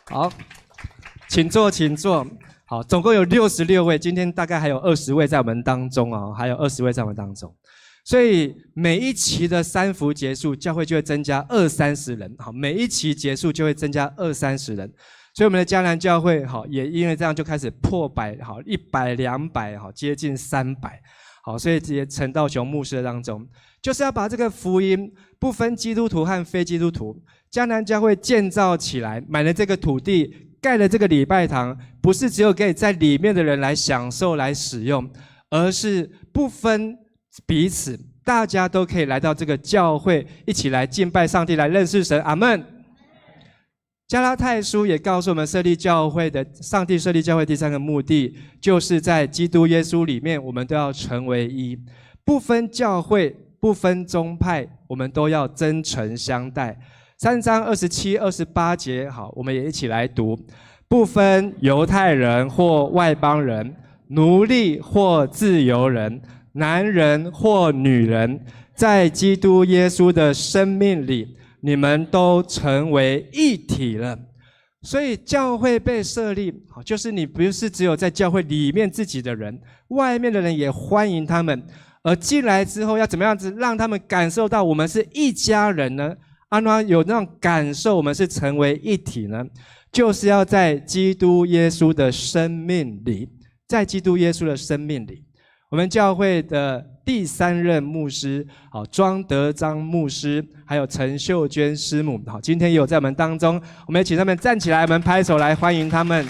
好，請坐，請坐，好，總共有六十六位，今天大概還有二十位在我們當中啊，還有二十位在我們當中。所以每一期的三福結束，教會就會增加二三十人。好，每一期結束就會增加二三十人。所以我們的迦南教會，好，也因為這樣就開始破百，好，100、200，好，接近300。好，所以這些陳道雄牧師當中，就是要把這個福音不分基督徒和非基督徒，迦南教會建造起來，買了這個土地，蓋了這個禮拜堂，不是只有給在裡面的人來享受、來使用，而是不分彼此，大家都可以來到這個教會，一起來敬拜上帝，來認識神。阿門。加拉太書也告訴我們，設立教會的上帝設立教會第三個目的，就是在基督耶穌裡面，我們都要成為一，不分教會，不分宗派，我們都要真誠相待。3章27、28節，好，我們也一起來讀：不分猶太人或外邦人，奴隸或自由人，男人或女人，在基督耶穌的生命裡，你們都成為一體了。所以教會被設立，就是你不是只有在教會裡面自己的人，外面的人也歡迎他們，而進來之後，要怎麼樣子讓他們感受到我們是一家人呢？按怎有那種感受，我們是成為一體呢？就是要在基督耶穌的生命裡，在基督耶穌的生命裡，我們教會的第三任牧師，好，莊德章牧師，還有陳秀娟師母，好，今天也有在我們當中，我們也請他們站起來，我們拍手來歡迎他們。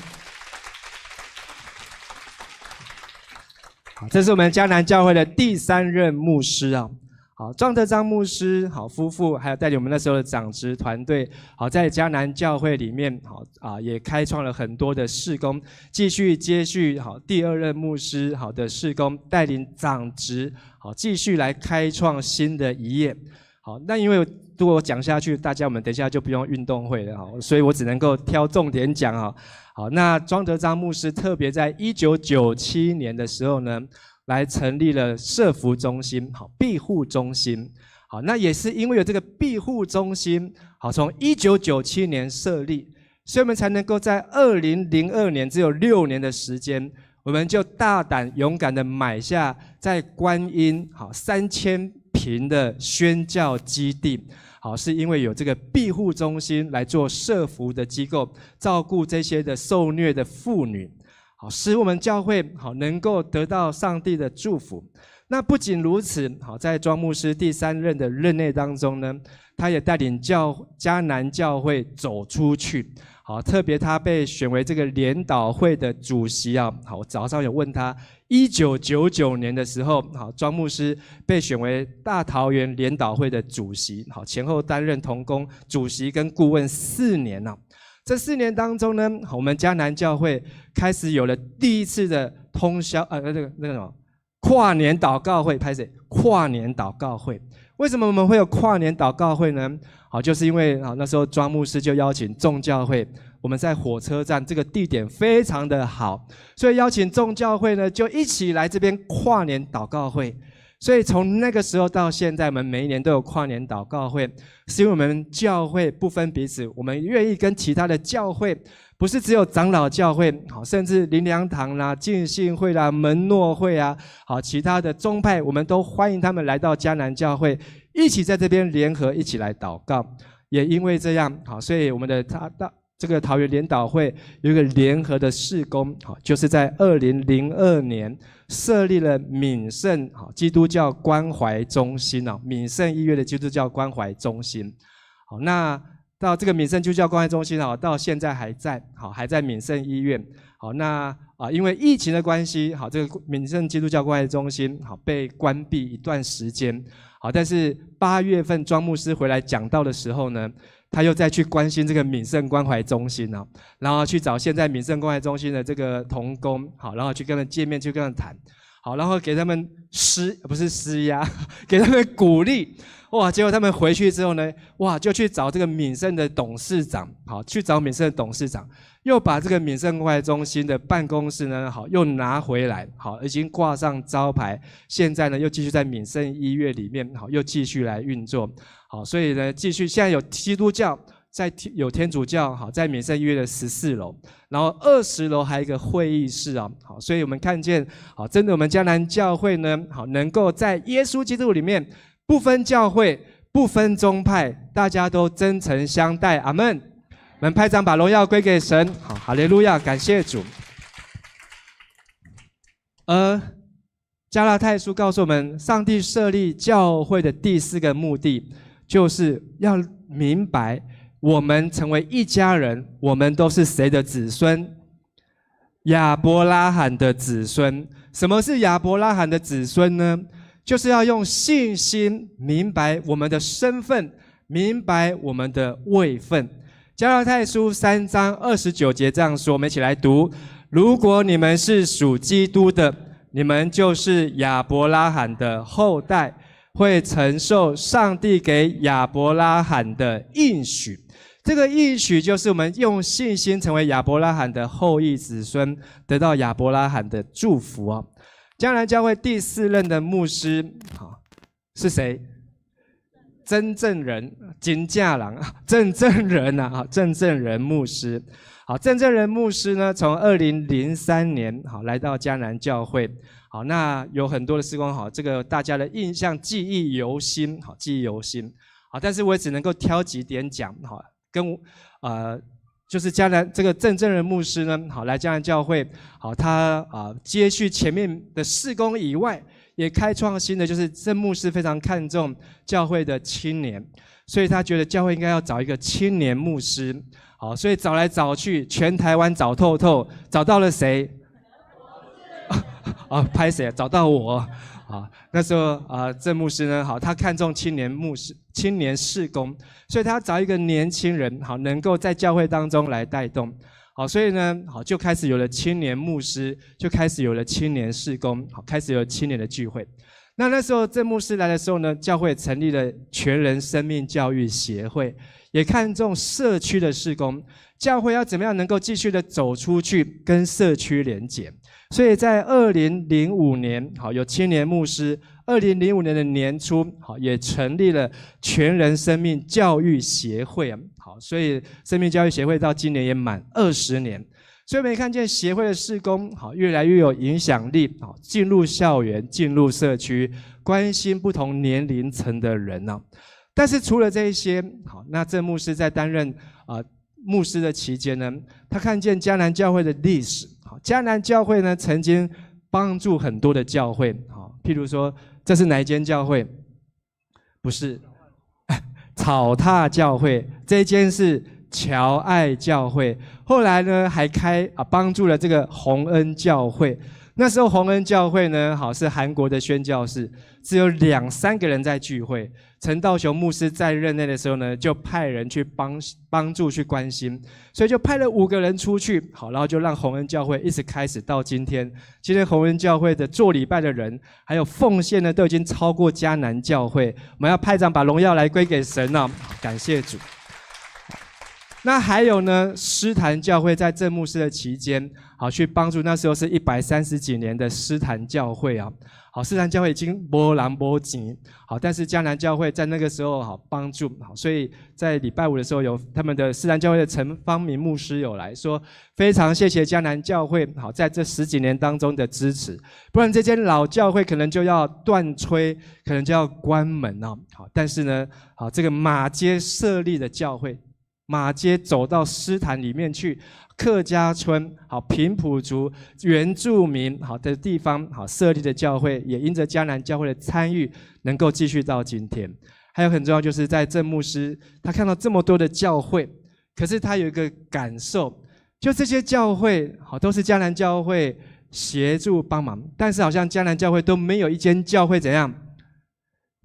好，這是我們迦南教會的第三任牧師啊。好，莊德章牧師，好夫婦，還有帶領我們那時候的長執團隊，好，在迦南教會裡面，好啊，也開創了很多的事工，繼續接續好第二任牧師好的事工，帶領長執好繼續來開創新的一頁。好，那因為如果我講下去，大家我們等一下就不用運動會了哈，所以我只能夠挑重點講哈。好，那莊德章牧師特別在1997年的時候呢，來成立了社福中心，好，庇護中心，好，那也是因為有這個庇護中心，好，從1997年設立，所以我們才能夠在2002年只有6年的時間，我們就大膽勇敢的買下在觀音好3000坪的宣教基地，好，是因為有這個庇護中心來做社福的機構，照顧這些的受虐的婦女。好，使我們教會好能夠得到上帝的祝福。那不僅如此，好，在莊牧師第三任的任內當中呢，他也帶領教迦南教會走出去。好，特別他被選為這個聯禱會的主席啊。好，我早上有問他，1999年的時候，好，莊牧師被選為大桃園聯禱會的主席。好，前後擔任同工主席跟顧問4年啊。這4年當中呢，我們迦南教會開始有了第一次的通宵，那個什麼跨年禱告會，拍謝跨年禱告會。為什麼我們會有跨年禱告會呢？好，就是因為啊那時候莊牧師就邀請眾教會，我們在火車站這個地點非常的好，所以邀請眾教會呢就一起來這邊跨年禱告會。所以從那個時候到現在，我們每一年都有跨年禱告會，是因為我們教會不分彼此，我們願意跟其他的教會，不是只有長老教會，好，甚至靈糧堂啦、浸信會啦、門諾會啊，好，其他的宗派，我們都歡迎他們來到迦南教會，一起在這邊聯合，一起來禱告。也因為這樣，好，所以我們的他到這個桃園聯禱會有一個聯合的事工，好，就是在2002年設立了敏盛好基督教關懷中心啊，敏盛醫院的基督教關懷中心。好，那到這個敏盛基督教關懷中心啊，到現在還在，好，還在敏盛醫院。好，那啊，因為疫情的關係，好，這個敏盛基督教關懷中心好被關閉一段時間。好，但是8月份莊牧師回來講道的時候呢，他又再去關心這個敏盛關懷中心啊，然後去找現在敏盛關懷中心的這個同工，好，然後去跟他們見面，去跟他們談，好，然後給他們施，不是施壓，給他們鼓勵，哇！結果他們回去之後呢，哇，就去找這個敏盛的董事長，好，去找敏盛的董事長，又把這個敏盛關懷中心的辦公室呢，好，又拿回來，好，已經掛上招牌，現在呢，又繼續在敏盛醫院裡面，好，又繼續來運作。好，所以呢，繼續現在有基督教，在有天主教，好，在敏盛醫院的14樓，然後20樓還有一個會議室啊，好，所以我們看見，好，真的我們迦南教會呢，好，能夠在耶穌基督裡面不分教會、不分宗派，大家都真誠相待，阿門。我們拍掌把榮耀歸給神，好，哈利路亞，感謝主。而加拉太書告訴我們，上帝設立教會的第四個目的，就是要明白，我們成為一家人，我們都是誰的子孫？亞伯拉罕的子孫。什麼是亞伯拉罕的子孫呢？就是要用信心明白我們的身份，明白我們的位分。加拉太書3章29節這樣說，我們一起來讀：如果你們是屬基督的，你們就是亞伯拉罕的後代，會承受上帝給亞伯拉罕的應許。這個應許就是我們用信心成為亞伯拉罕的後裔子孫，得到亞伯拉罕的祝福啊。迦南教會第四任的牧師，好，是誰？曾正仁，金架郎，鄭正仁啊，鄭正仁牧師。好，郑正仁牧师呢，从2003年好来到迦南教会，好，那有很多的事工，好，这个大家的印象记忆犹新，好，记忆犹新。好，但是我也只能够挑几点讲，好，就是迦南这个郑正仁牧师呢，好来迦南教会，好，他啊接续前面的事工以外，也开创新的，就是郑牧师非常看重教会的青年，所以他觉得教会应该要找一个青年牧师。好，所以找来找去，全台湾找透透，找到了谁？啊，拍谢？找到我。啊，那时候啊，郑牧师呢，好，他看重青年牧师、青年事工，所以他找一个年轻人，好，能够在教会当中来带动。好，所以呢，好，就开始有了青年牧师，就开始有了青年事工，好，开始有青年的聚会。那时候郑牧师来的时候呢，教会成立了全人生命教育协会，也看重社区的事工，教会要怎么样能够继续的走出去，跟社区连结。所以在二零零五年，好，有青年牧师，二零零五年的年初，好，也成立了全人生命教育协会啊，好，所以生命教育协会到今年也满20年。所以我们看见协会的事工，好，越来越有影响力，好，进入校园，进入社区，关心不同年龄层的人呢。但是除了这一些，好，那郑牧师在担任牧师的期间呢，他看见迦南教会的历史，好，迦南教会呢曾经帮助很多的教会，好，譬如说这是哪一间教会？不是草塔教会，这间是侨爱教会，后来呢还开啊帮助了这个洪恩教会。那时候洪恩教会呢，好，是韩国的宣教士，只有两三个人在聚会。陈道雄牧师在任内的时候呢，就派人去帮助去关心，所以就派了五个人出去，好，然后就让洪恩教会一直开始到今天。今天洪恩教会的做礼拜的人，还有奉献呢，都已经超过迦南教会。我们要拍掌把荣耀来归给神了，感谢主。那还有呢，诗坛教会在郑牧师的期间，好，去帮助那时候是130几年的诗坛教会啊，好，诗坛教会已经无人无钱，好，但是迦南教会在那个时候好帮助，好，所以在礼拜五的时候有他们的诗坛教会的陈方明牧师有来说，非常谢谢迦南教会，好，在这十几年当中的支持，不然这间老教会可能就要断炊，可能就要关门了，好，但是呢，好，这个马偕设立的教会。马偕走到诗坛里面去，客家村好，平埔族原住民好的地方好设立的教会，也因着迦南教会的参与，能够继续到今天。还有很重要，就是在郑牧师他看到这么多的教会，可是他有一个感受，就这些教会好都是迦南教会协助帮忙，但是好像迦南教会都没有一间教会怎样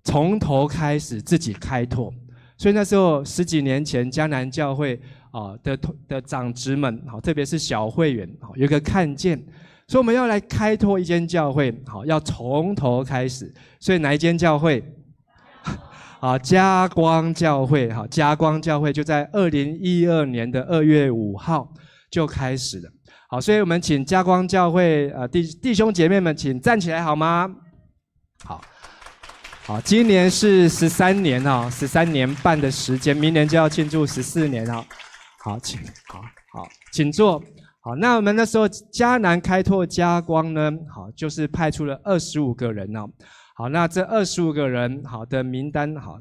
从头开始自己开拓。所以那时候十几年前，迦南教会啊的长执们，好，特别是小会员，好，有一个看见，说我们要来开拓一间教会，好，要从头开始。所以哪一间教会？啊，嘉光教会，好，嘉光教会就在2012年的2月5号就开始了。好，所以我们请嘉光教会弟兄姐妹们，请站起来好吗？好。好，今年是十三年哈，13年半的时间，明年就要庆祝14年哈。好，请好好，请坐。好，那我们那时候迦南开拓嘉光呢，好，就是派出了二十五个人哦。好，那这二十五个人好的名单好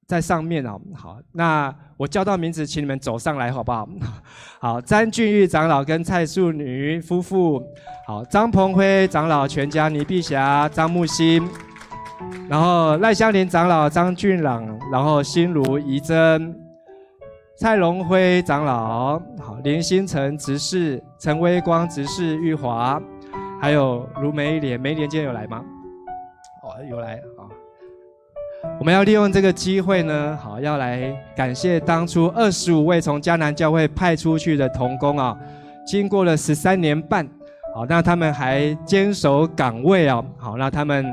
在上面哦。好，那我叫到名字，请你们走上来好不好？好，詹俊玉长老跟蔡素女夫妇，好，张鹏辉长老全家，倪碧霞、张木兴，然后赖香林长老、张俊朗，然后心如、怡珍、蔡荣辉长老，好，林新成执事、陈威光执事、玉华，还有卢梅莲，梅莲今天有来吗？哦，有来啊。我们要利用这个机会呢，好，要来感谢当初二十五位从迦南教会派出去的同工啊，经过了13年半，好，那他们还坚守岗位哦，好，那他们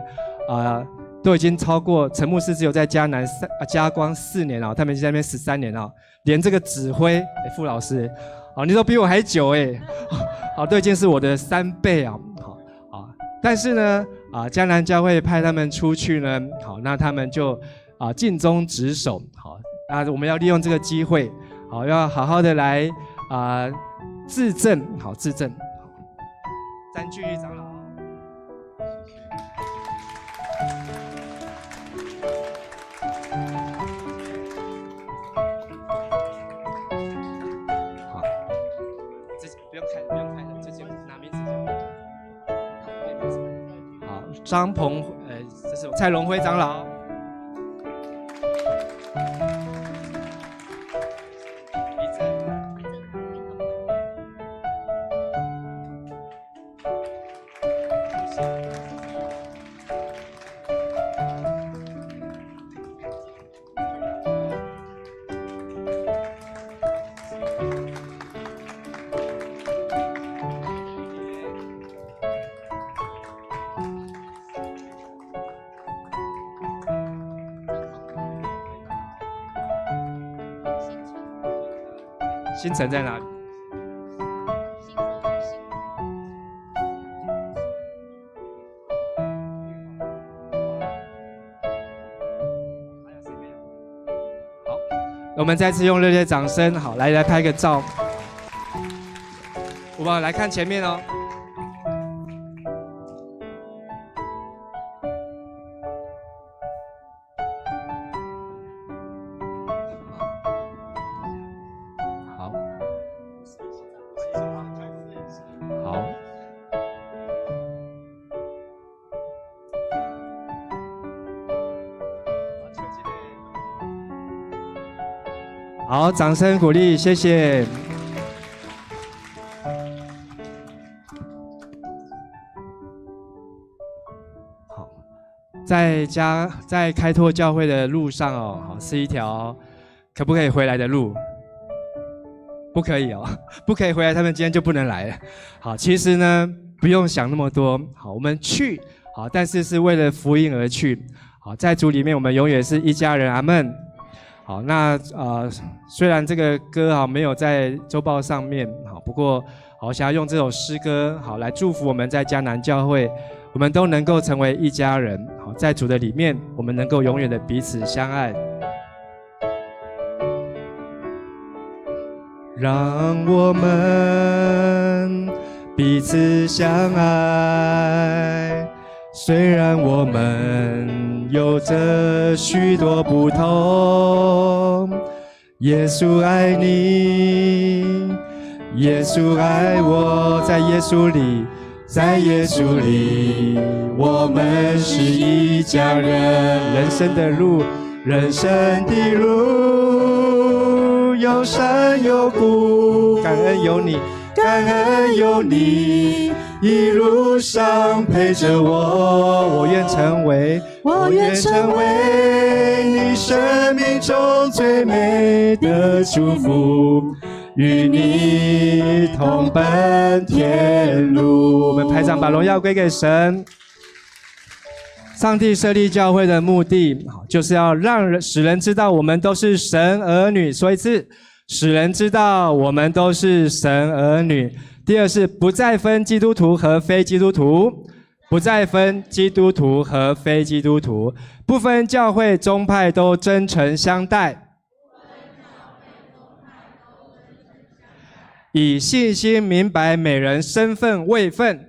啊都已经超过陈牧师只有在迦南嘉光4年哦，他们在那边十三年哦，连这个指挥，哎，傅老师，好，你都比我还久哎，好，都已经是我的3倍啊，好，啊，但是呢，啊，迦南教会派他们出去呢，好，那他们就啊尽忠职守，好，那我们要利用这个机会，好，要好好的來啊致贈，好致贈。詹俊玉長老。好，直接不用看，不用看了，直接拿名字就好。好，張鵬，這是蔡龍輝長老。新城在哪裡？好，我們再次用熱烈掌聲，好，來來拍個照。我們來看前面哦。好，好，好，掌聲鼓勵，謝謝。好，在家在開拓教會的路上哦，好，是一條可不可以回來的路？不可以哦，不可以回來，他們今天就不能來了。好，其實呢，不用想那麼多。好，我們去，好，但是是為了福音而去。好，在主裡面，我們永遠是一家人。阿們。好，那雖然這個歌啊沒有在週報上面，好，不過好想要用這首詩歌好來祝福我們在迦南教會，我們都能夠成為一家人。好，在主的裡面，我們能夠永遠的彼此相愛。讓我們彼此相愛，雖然我們有着許多不同，耶穌愛你，耶穌愛我，在耶穌裡，在耶穌裡，我們是一家人。人生的路，人生的路，有山有谷，感恩有你，感恩有你，一路上陪着我。我願成為，我願成為你生命中最美的祝福，與你同奔天路。我們拍掌，把榮耀歸給神。上帝設立教會的目的，就是要讓人使人知道我們都是神兒女。說一次，使人知道我們都是神兒女。第二是不再分基督徒和非基督徒，不再分基督徒和非基督徒，不分教會宗派，都真誠相待，以信心明白每人身份位分。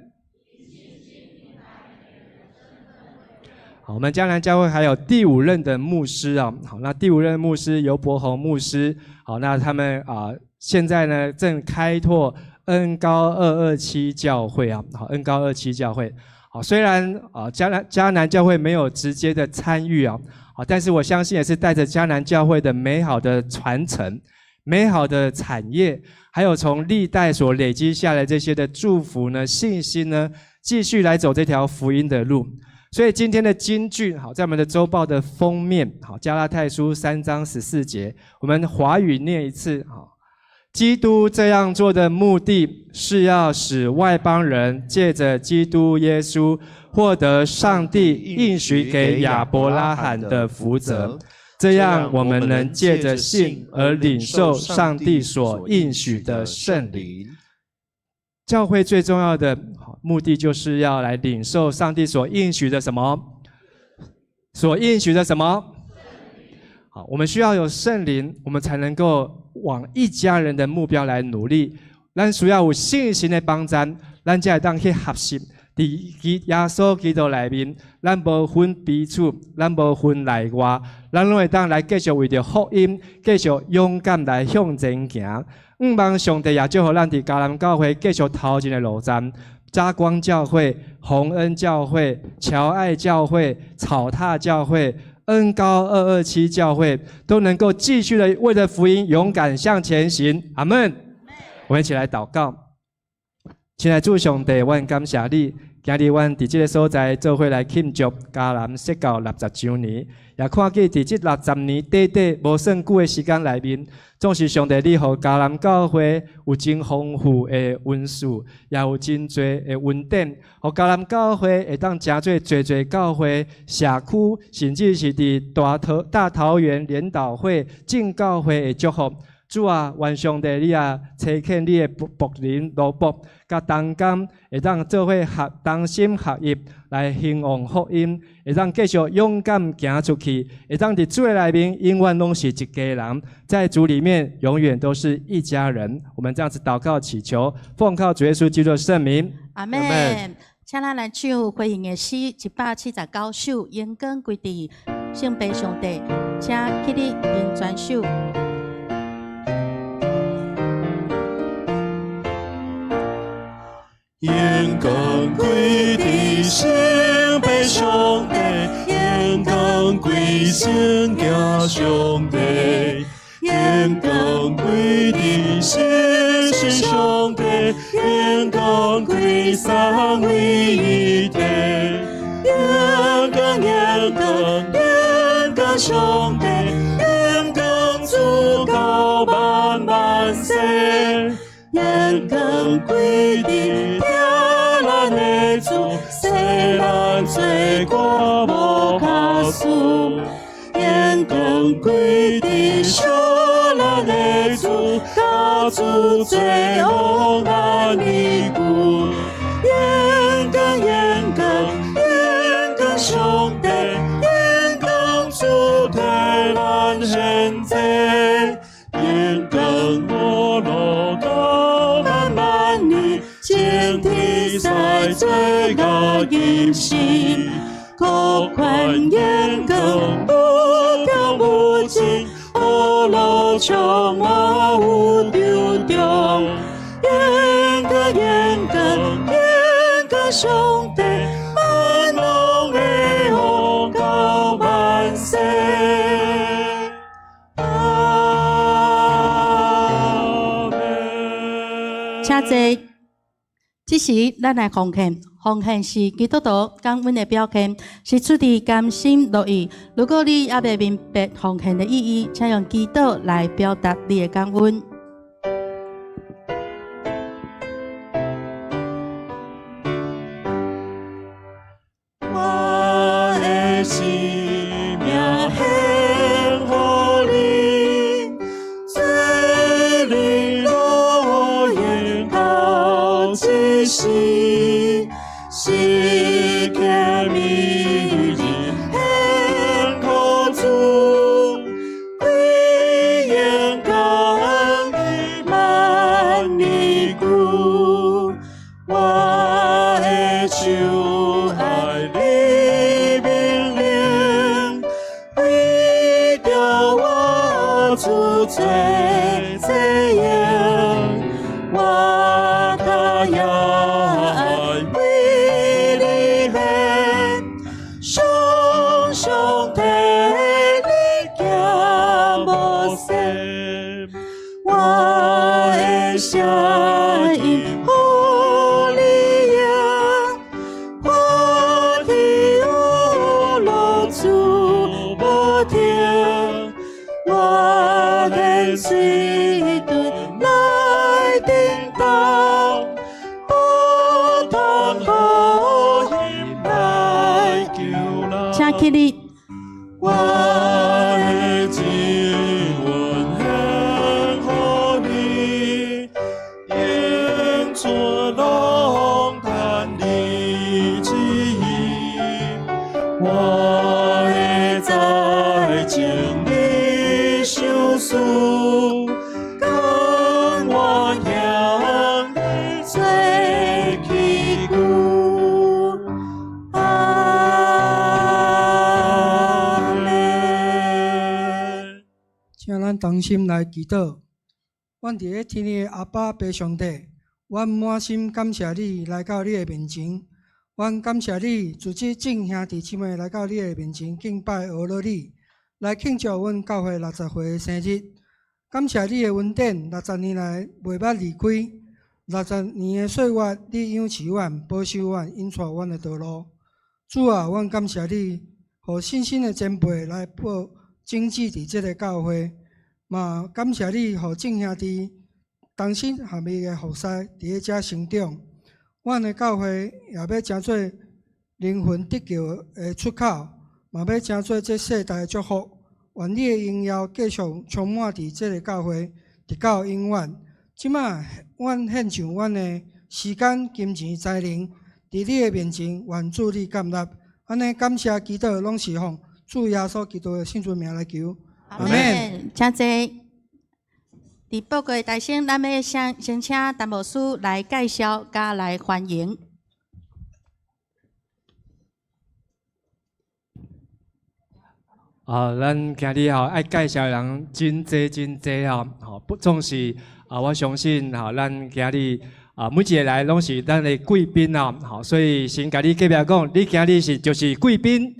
好，我們迦南教會還有第五任的牧師啊。好，那第五任牧師尤伯宏牧師，好，那他們啊，現在呢正開拓恩高227教會啊。好，恩高27教會。好，雖然啊迦南教會沒有直接的參與啊，好，但是我相信也是帶着迦南教會的美好的傳承、美好的產業，還有從歷代所累積下來這些的祝福呢、信心呢，繼續來走這條福音的路。所以今天的金句，好，在我們的週報的封面，好，加拉太書3章14節，我們華語念一次，好，基督這樣做的目的是要使外邦人借着基督耶穌獲得上帝應許給亞伯拉罕的福澤，這樣我們能借着信而領受上帝所應許的聖靈。教會最重要的目的就是要來領受上帝所應許的什麼？所應許的什麼？好，我們需要有聖靈，我們才能夠往一家人的目標來努力。咱需要有聖神的幫助，咱才會當去學習。佇耶穌基督內面，咱無分彼此，咱無分內外，咱攏會當來繼續為著福音，繼續勇敢來向前行。向望上帝也祝福咱佇迦南教會繼續頭前的路站，嘉光教會、宏恩教會、僑愛教會、草塔教會、恩高227教會，都能夠繼續的為了福音勇敢向前行。阿門。我們一起來禱告。親愛主上帝，阮感謝你，今日阮佇這个所在做伙來慶祝迦南設教60週年，也看見佇這六十年短短無算久的時間內面，總是上帝你予迦南教會有真豐富的恩賜，也有真濟的恩典，予迦南教會會當成做濟濟教會社區，甚至是佇大桃園聯禱會、眾教會的祝福。主啊，願上帝你啊，差遣你的僕人羅伯，佮同工會當做伙合同心合意來興旺福音，會當繼續勇敢行出去，會當佇主的內面永遠攏是一家人，在主裡面永遠都是一家人。我們這樣子禱告祈求，奉靠主耶穌基督的聖名。阿門。請咱來唱回應的詩179首，榮光歸佇聖父上帝，請起立認全首。榮光歸佇聖父上帝，榮光歸聖子上帝，榮光歸佇聖神上帝，榮光歸三位一體。榮光榮光榮光上帝，榮光主到萬萬世。榮光歸佇疼咱的主，洗咱罪過無卡數。榮光歸佇惜咱的主，救主罪惡難彌補。榮光榮光榮光上帝，榮光主替咱獻祭。榮光無路到萬萬年，情天使做甲入心，苦困榮光無窮無盡，苦路充滿有長長。榮光榮光榮光上帝，萬王的王到萬世。阿門。請坐。這時，咱來奉獻，奉獻是基督徒感恩的表現，是出自甘心樂意。如果你猶未明白奉獻的意義，請用祈禱來表達你的感恩。我的生命獻予你，做你樂園到這時，時刻每日獻予主，歸榮感萬年久。我的手愛你命令，為著我主做這樣，我較也愛為你獻，常常替你行無息，我的聲音予你應，破天有落主無停，我願水頓來叮當，不通好心來救人。請起立。我的指紋獻予你，永存攏趁你旨意。我的在情你祈求，阿們。請咱同心來祈禱。阮佇咧天的阿爸父上帝，阮滿心感謝你來到你的面前。阮感謝你，組織眾兄弟姊妹來到你的面前敬拜阿羅你，來慶祝阮教會60歲的生日。感謝你的恩典，六十年來袂捌離開。六十年的歲月，你養飼阮、保守阮、引帶阮的道路。主啊，阮感謝你，予信心的前輩來播種子佇這个教會，嘛感謝你，予眾兄弟同心合意的服侍佇咧遮成長。阮的教會也欲成做靈魂得救的出口，嘛欲成做這世代的祝福。願你的榮耀繼續充滿佇這个教會，直到永遠。這馬，阮獻上阮的時間、金錢、才能，佇你的面前，願主你接納。按呢感謝祈禱，攏是奉主耶穌基督的聖尊名來求。阿們。請坐。佇報告的大先，咱欲先請陳牧師來介紹，佮來歡迎。啊，咱今日吼愛介紹的人真濟真濟吼，吼不總是啊，我相信吼，咱今日啊每一个來攏是咱的貴賓哦，好，所以先共你隔壁講，你今日是就是貴賓。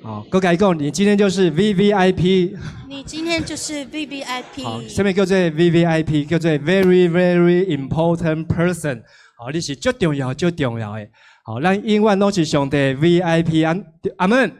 好，閣共伊講，你今天就是 VVIP。你今天就是 VVIP。好，啥物叫做 VVIP？叫做 Very Very Important Person。好，你是足重要、足重要的。好，咱永遠攏是上帝 VIP。阿阿們。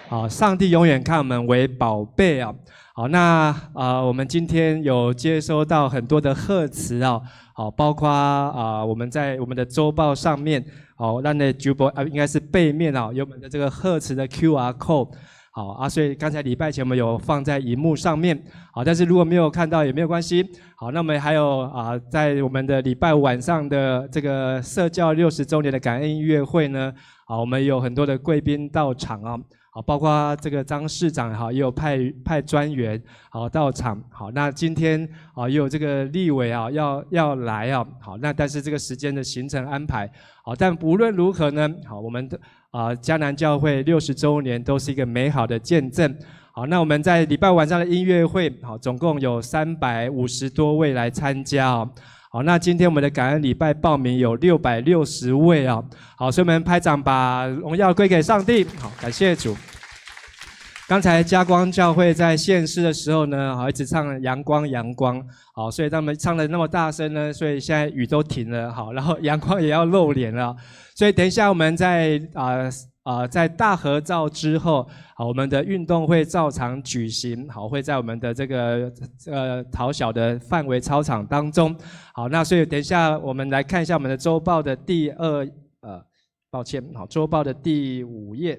好，上帝永遠看我們為寶貝啊。好，那啊，我們今天有接收到很多的賀詞啊。好，包括啊，我們在我們的週報上面，好，咱的週報啊，應該是背面啊，有我們的這個賀詞的 QR code。好啊，所以剛才禮拜前我們有放在螢幕上面。好，但是如果沒有看到也沒有關係。好，那我們還有啊，在我們的禮拜五晚上的這個社教60週年的感恩音樂會呢，好，我們有很多的貴賓到場啊。好，包括這個張市長哈，也有派專員好到場。好，那今天啊也有這個立委啊要來啊。好，那但是這個時間的行程安排，好，但無論如何呢，好，我們的啊迦南教會六十週年都是一個美好的見證。好，那我們在禮拜晚上的音樂會，好，總共有350多位來參加哦。好，那今天我們的感恩禮拜報名有660位啊。好，所以我們拍掌把榮耀歸給上帝。好，感謝主。剛才嘉光教會在獻詩的時候呢，好，一直唱陽光陽光，好，所以他們唱得那麼大聲呢，所以現在雨都停了，好，然後陽光也要露臉了，所以等一下我們在大合照之後，好，我們的運動會照常舉行，好，會在我們的這個桃小的範圍操場當中，好，那所以等一下我們來看一下我們的週報的第二呃，抱歉，好，週報的第五頁。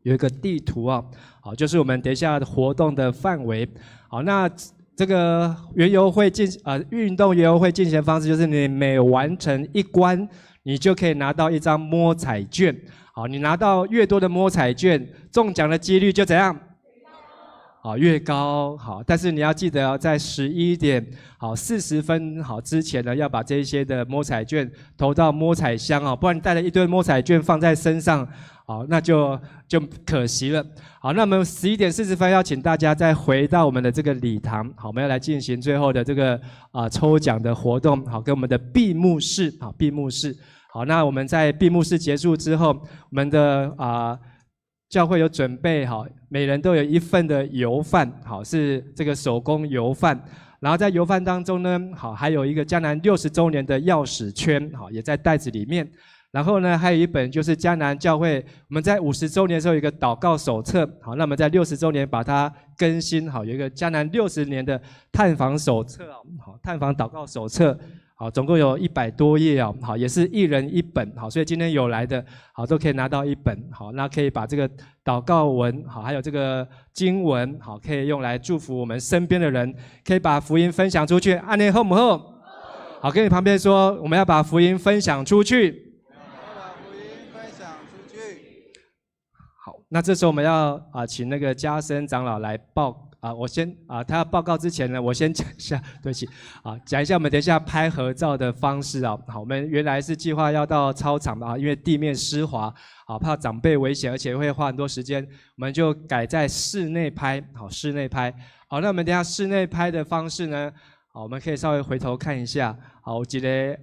有一個地圖啊，好，就是我們等一下活動的範圍。好，那這個園遊會進呃運動園遊會進行的方式，就是你每完成一關，你就可以拿到一張摸彩券。好，你拿到越多的摸彩券，中獎的幾率就怎樣？好，越高。好，但是你要記得在11點好40分好之前呢，要把這些的摸彩券投到摸彩箱哦，不然你帶了一堆摸彩券放在身上，好，那就可惜了。好，那我們11點40分要請大家再回到我們的這個禮堂，好，我們要來進行最後的這個啊抽獎的活動，好，跟我們的閉幕式，好，閉幕式。好，那我們在閉幕式結束之後，我們的啊教會有準備好，每人都有一份的油飯，好，是這個手工油飯。然後在油飯當中呢，好，還有一個迦南60週年的鑰匙圈，好，也在袋子裡面。然後呢，還有一本就是迦南教會我們在50週年的時候有一個禱告手冊，好，那我們在六十週年把它更新，好，有一個迦南六十年的探訪手冊，好，探訪禱告手冊，好，總共有100多頁哦，好，也是一人一本，好，所以今天有來的，好，都可以拿到一本，好，那可以把這個禱告文，好，還有這個經文，好，可以用來祝福我們身邊的人，可以把福音分享出去，按呢好毋好？好，跟你旁邊說，我們要把福音分享出去。好，那這時候我們要啊，請那個嘉生長老來報啊，我先啊，他要報告之前呢，我先講一下，對不起，啊，講一下我們等一下拍合照的方式啊。好，我們原來是計劃要到操場的啊，因為地面濕滑，啊，怕長輩危險，而且會花很多時間，我們就改在室內拍，好，室內拍。好，那我們等一下室內拍的方式呢，好，我們可以稍微回頭看一下。好，我記得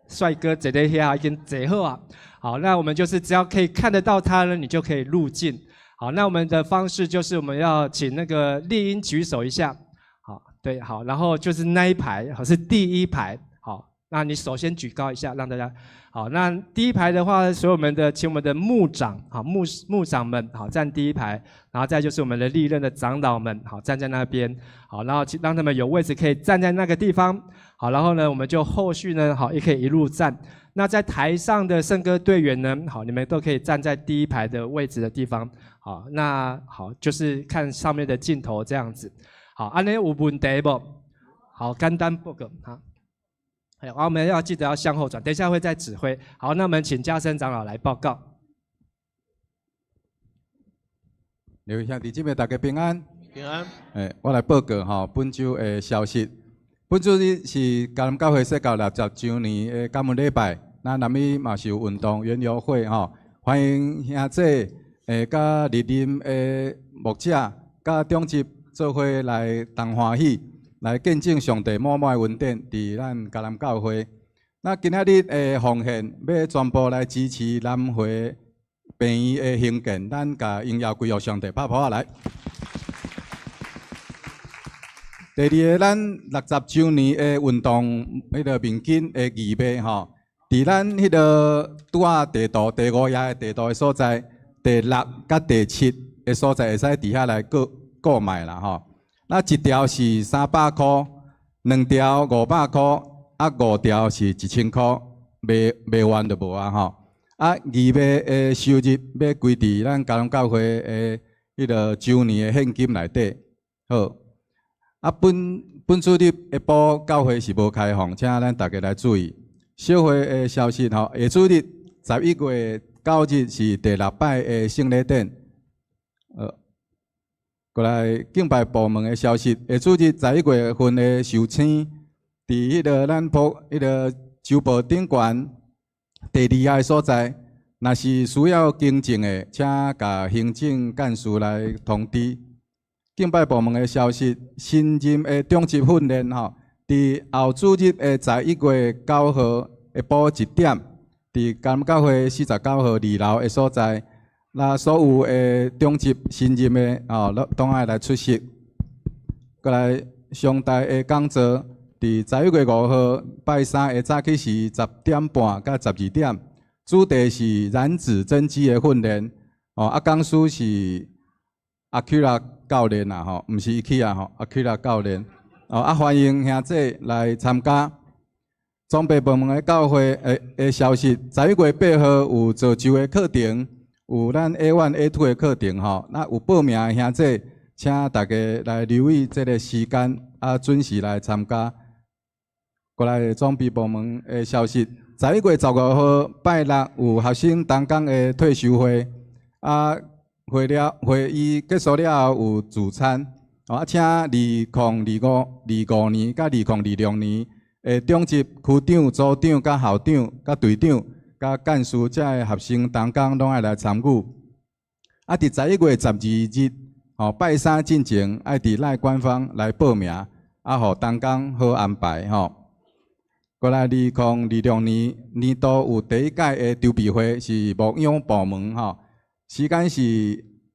帥哥坐咧遐已經坐好啊。好，那我們就是只要可以看得到他呢，你就可以入鏡。好，那我們的方式就是我們要請那個麗英舉手一下，好，對，好，然後就是那一排，好，是第一排，好，那你首先舉高一下，讓大家，好，那第一排的話，所有我們的，請我們的牧長，好，牧長們，好，站第一排，然後再就是我們的歷任的長老們，好，站在那邊，好，然後讓他們有位置可以站在那個地方，好，然後呢，我們就後續呢，好，也可以一路站。那在台上的聖歌隊員呢，好，你們都可以站在第一排的位置的地方，好，那好，就是看上面的鏡頭這樣子，好，按呢有問題無？好，簡單報告，好，哎，我們要記得要向後轉，等一下會再指揮。好，那我們請嘉生長老來報告。各位兄弟姊妹，大家平安。平安。欸，我來報告吼，本週的消息。本週日是嘉南教會設教60週年的感恩禮拜。那南美嘛是有運動園遊會吼，歡迎兄姊佮歷任的牧者佮長執做伙來同歡喜，來見證上帝滿滿的恩典佇咱嘉南教會。那今仔日的奉獻欲全部來支持南迴病院的興建，咱共榮耀歸予上帝，拍噗仔來。第二个，咱60週年的運動彼个面巾的義賣吼，佇咱彼个拄仔地圖第五頁的地圖的所在，第六佮第七的所在會使佇遐來購買啦吼。那一條是300箍，兩條500箍，啊五條是1000箍，賣完就無啊吼。啊，義賣的收入欲歸佇咱嘉南教會的彼个週年的獻金內底，好。啊，本主日下晡教會是無開放，請咱大家來注意。小會的消息吼，下主日11月9日是第六擺的聖禮典。過來敬拜部門的消息，下主日11月份的壽星，佇彼个咱埔彼个州報頂懸第二頁的所在，若是需要更正的，請共行政幹事來通知。敬拜部門的消息，新任的長執訓練吼，佇後主日的11月9號下晡1點，佇嘉南教會49號二樓的所在，那所有的長執新任的吼，攏愛來出席。過來上大的講座，佇11月5號拜三的早起時10點半到12點，主題是燃脂增肌的訓練。哦，啊，講師是阿基拉教練啦，吼，毋是伊去啊，吼，阿基拉教練。哦，啊，歡迎兄弟來參加。裝備部門的教會的消息，11月8號有造就的課程，有咱 A1、A2 的課程吼。那有報名的兄弟，請大家來留意這个時間，啊，準時來參加。過來裝備部門的消息，11月15號拜六有學生同工的退修會，啊，會議結束了後有聚餐，啊，請2025、25年佮2026年的長執、區長、組長、佮校長、佮隊長、佮幹事遮的學生同工攏愛來參與。啊，佇11月12日，吼，拜三進前，愛佇賴官方來報名，啊，予同工好安排吼。過來2026年年度有第一屆的籌備會是牧養部門吼，時間是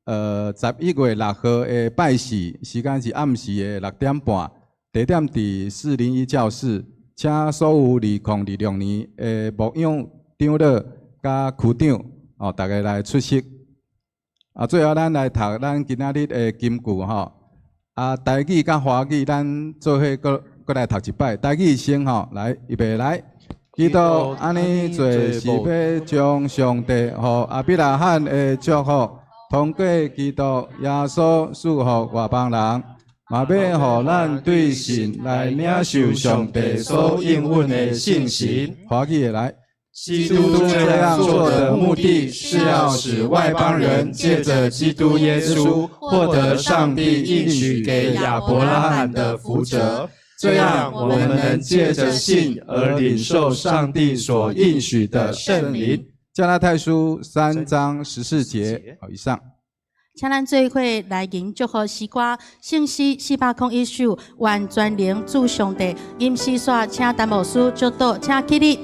11月6號的拜四，時間是暗時的6點半，地點佇401教室，請所有2026年的牧養長老佮區長哦，大家來出席。啊，最後咱來讀咱今仔日的金句吼，啊，台語佮華語咱做伙閣來讀一擺，台語先吼，來，預備來。基督按呢做是欲將上帝予亞伯拉罕的祝福，通過基督耶穌賜予外邦人，嘛欲予咱對信來領受上帝所應允的信實。華語的來。基督這樣做的目的是要使外邦人借着基督耶穌獲得上帝應許給亞伯拉罕的福澤，這樣我們能借着信而領受上帝所應許的聖靈。加拉太書3章14節，好，以上。請咱做伙來吟祝福詩歌，聖詩401首，願全能主上帝，吟詩煞，請陳牧師祝禱，請起立。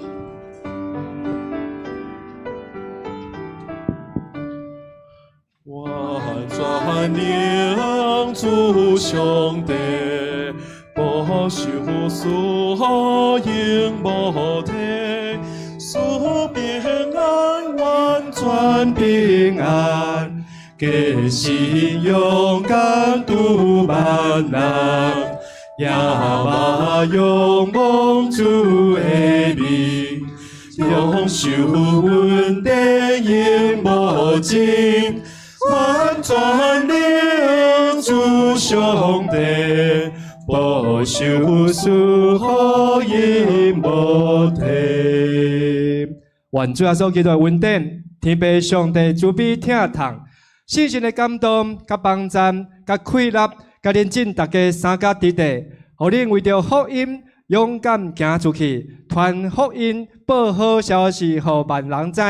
願全能主上帝，保守賜福永無退，賜平安，完全平安，堅信勇敢渡萬難，也馬仰望主的面，享受恩典永無盡。願全能主上帝，保守賜福永無退。願主耶穌基督的恩典，天父上帝慈悲疼痛，聖神的感動、佮幫贊、佮氣力、佮恁進大家三甲佇地，予恁為著福音勇敢行出去，傳福音、報好消息，予萬人知。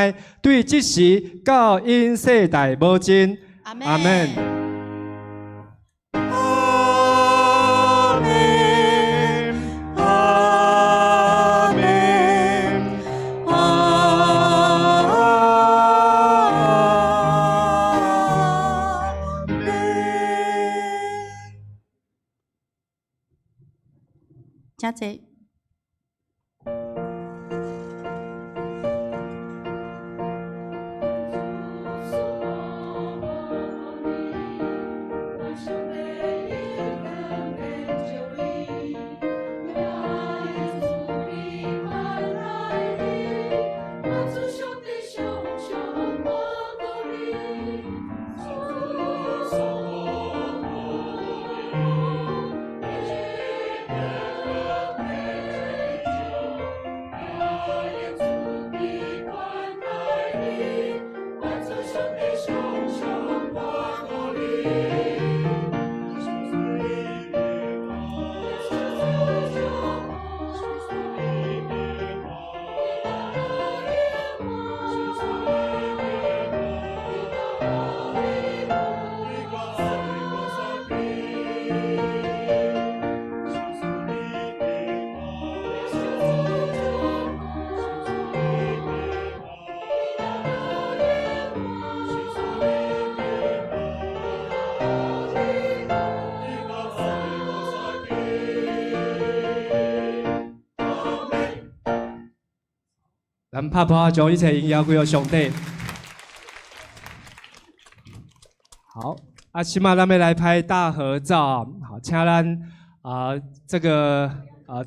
對這時到永世代無盡。阿門。阿門。阿門，阿門，阿門。請坐。咱拍破將一切榮耀歸予上帝。好，啊，這馬咱欲來拍大合照，好，請咱啊，這個啊，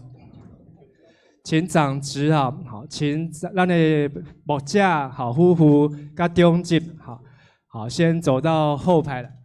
請長執啊，好，請咱的牧者好夫婦佮長執，好，好，先走到後排來。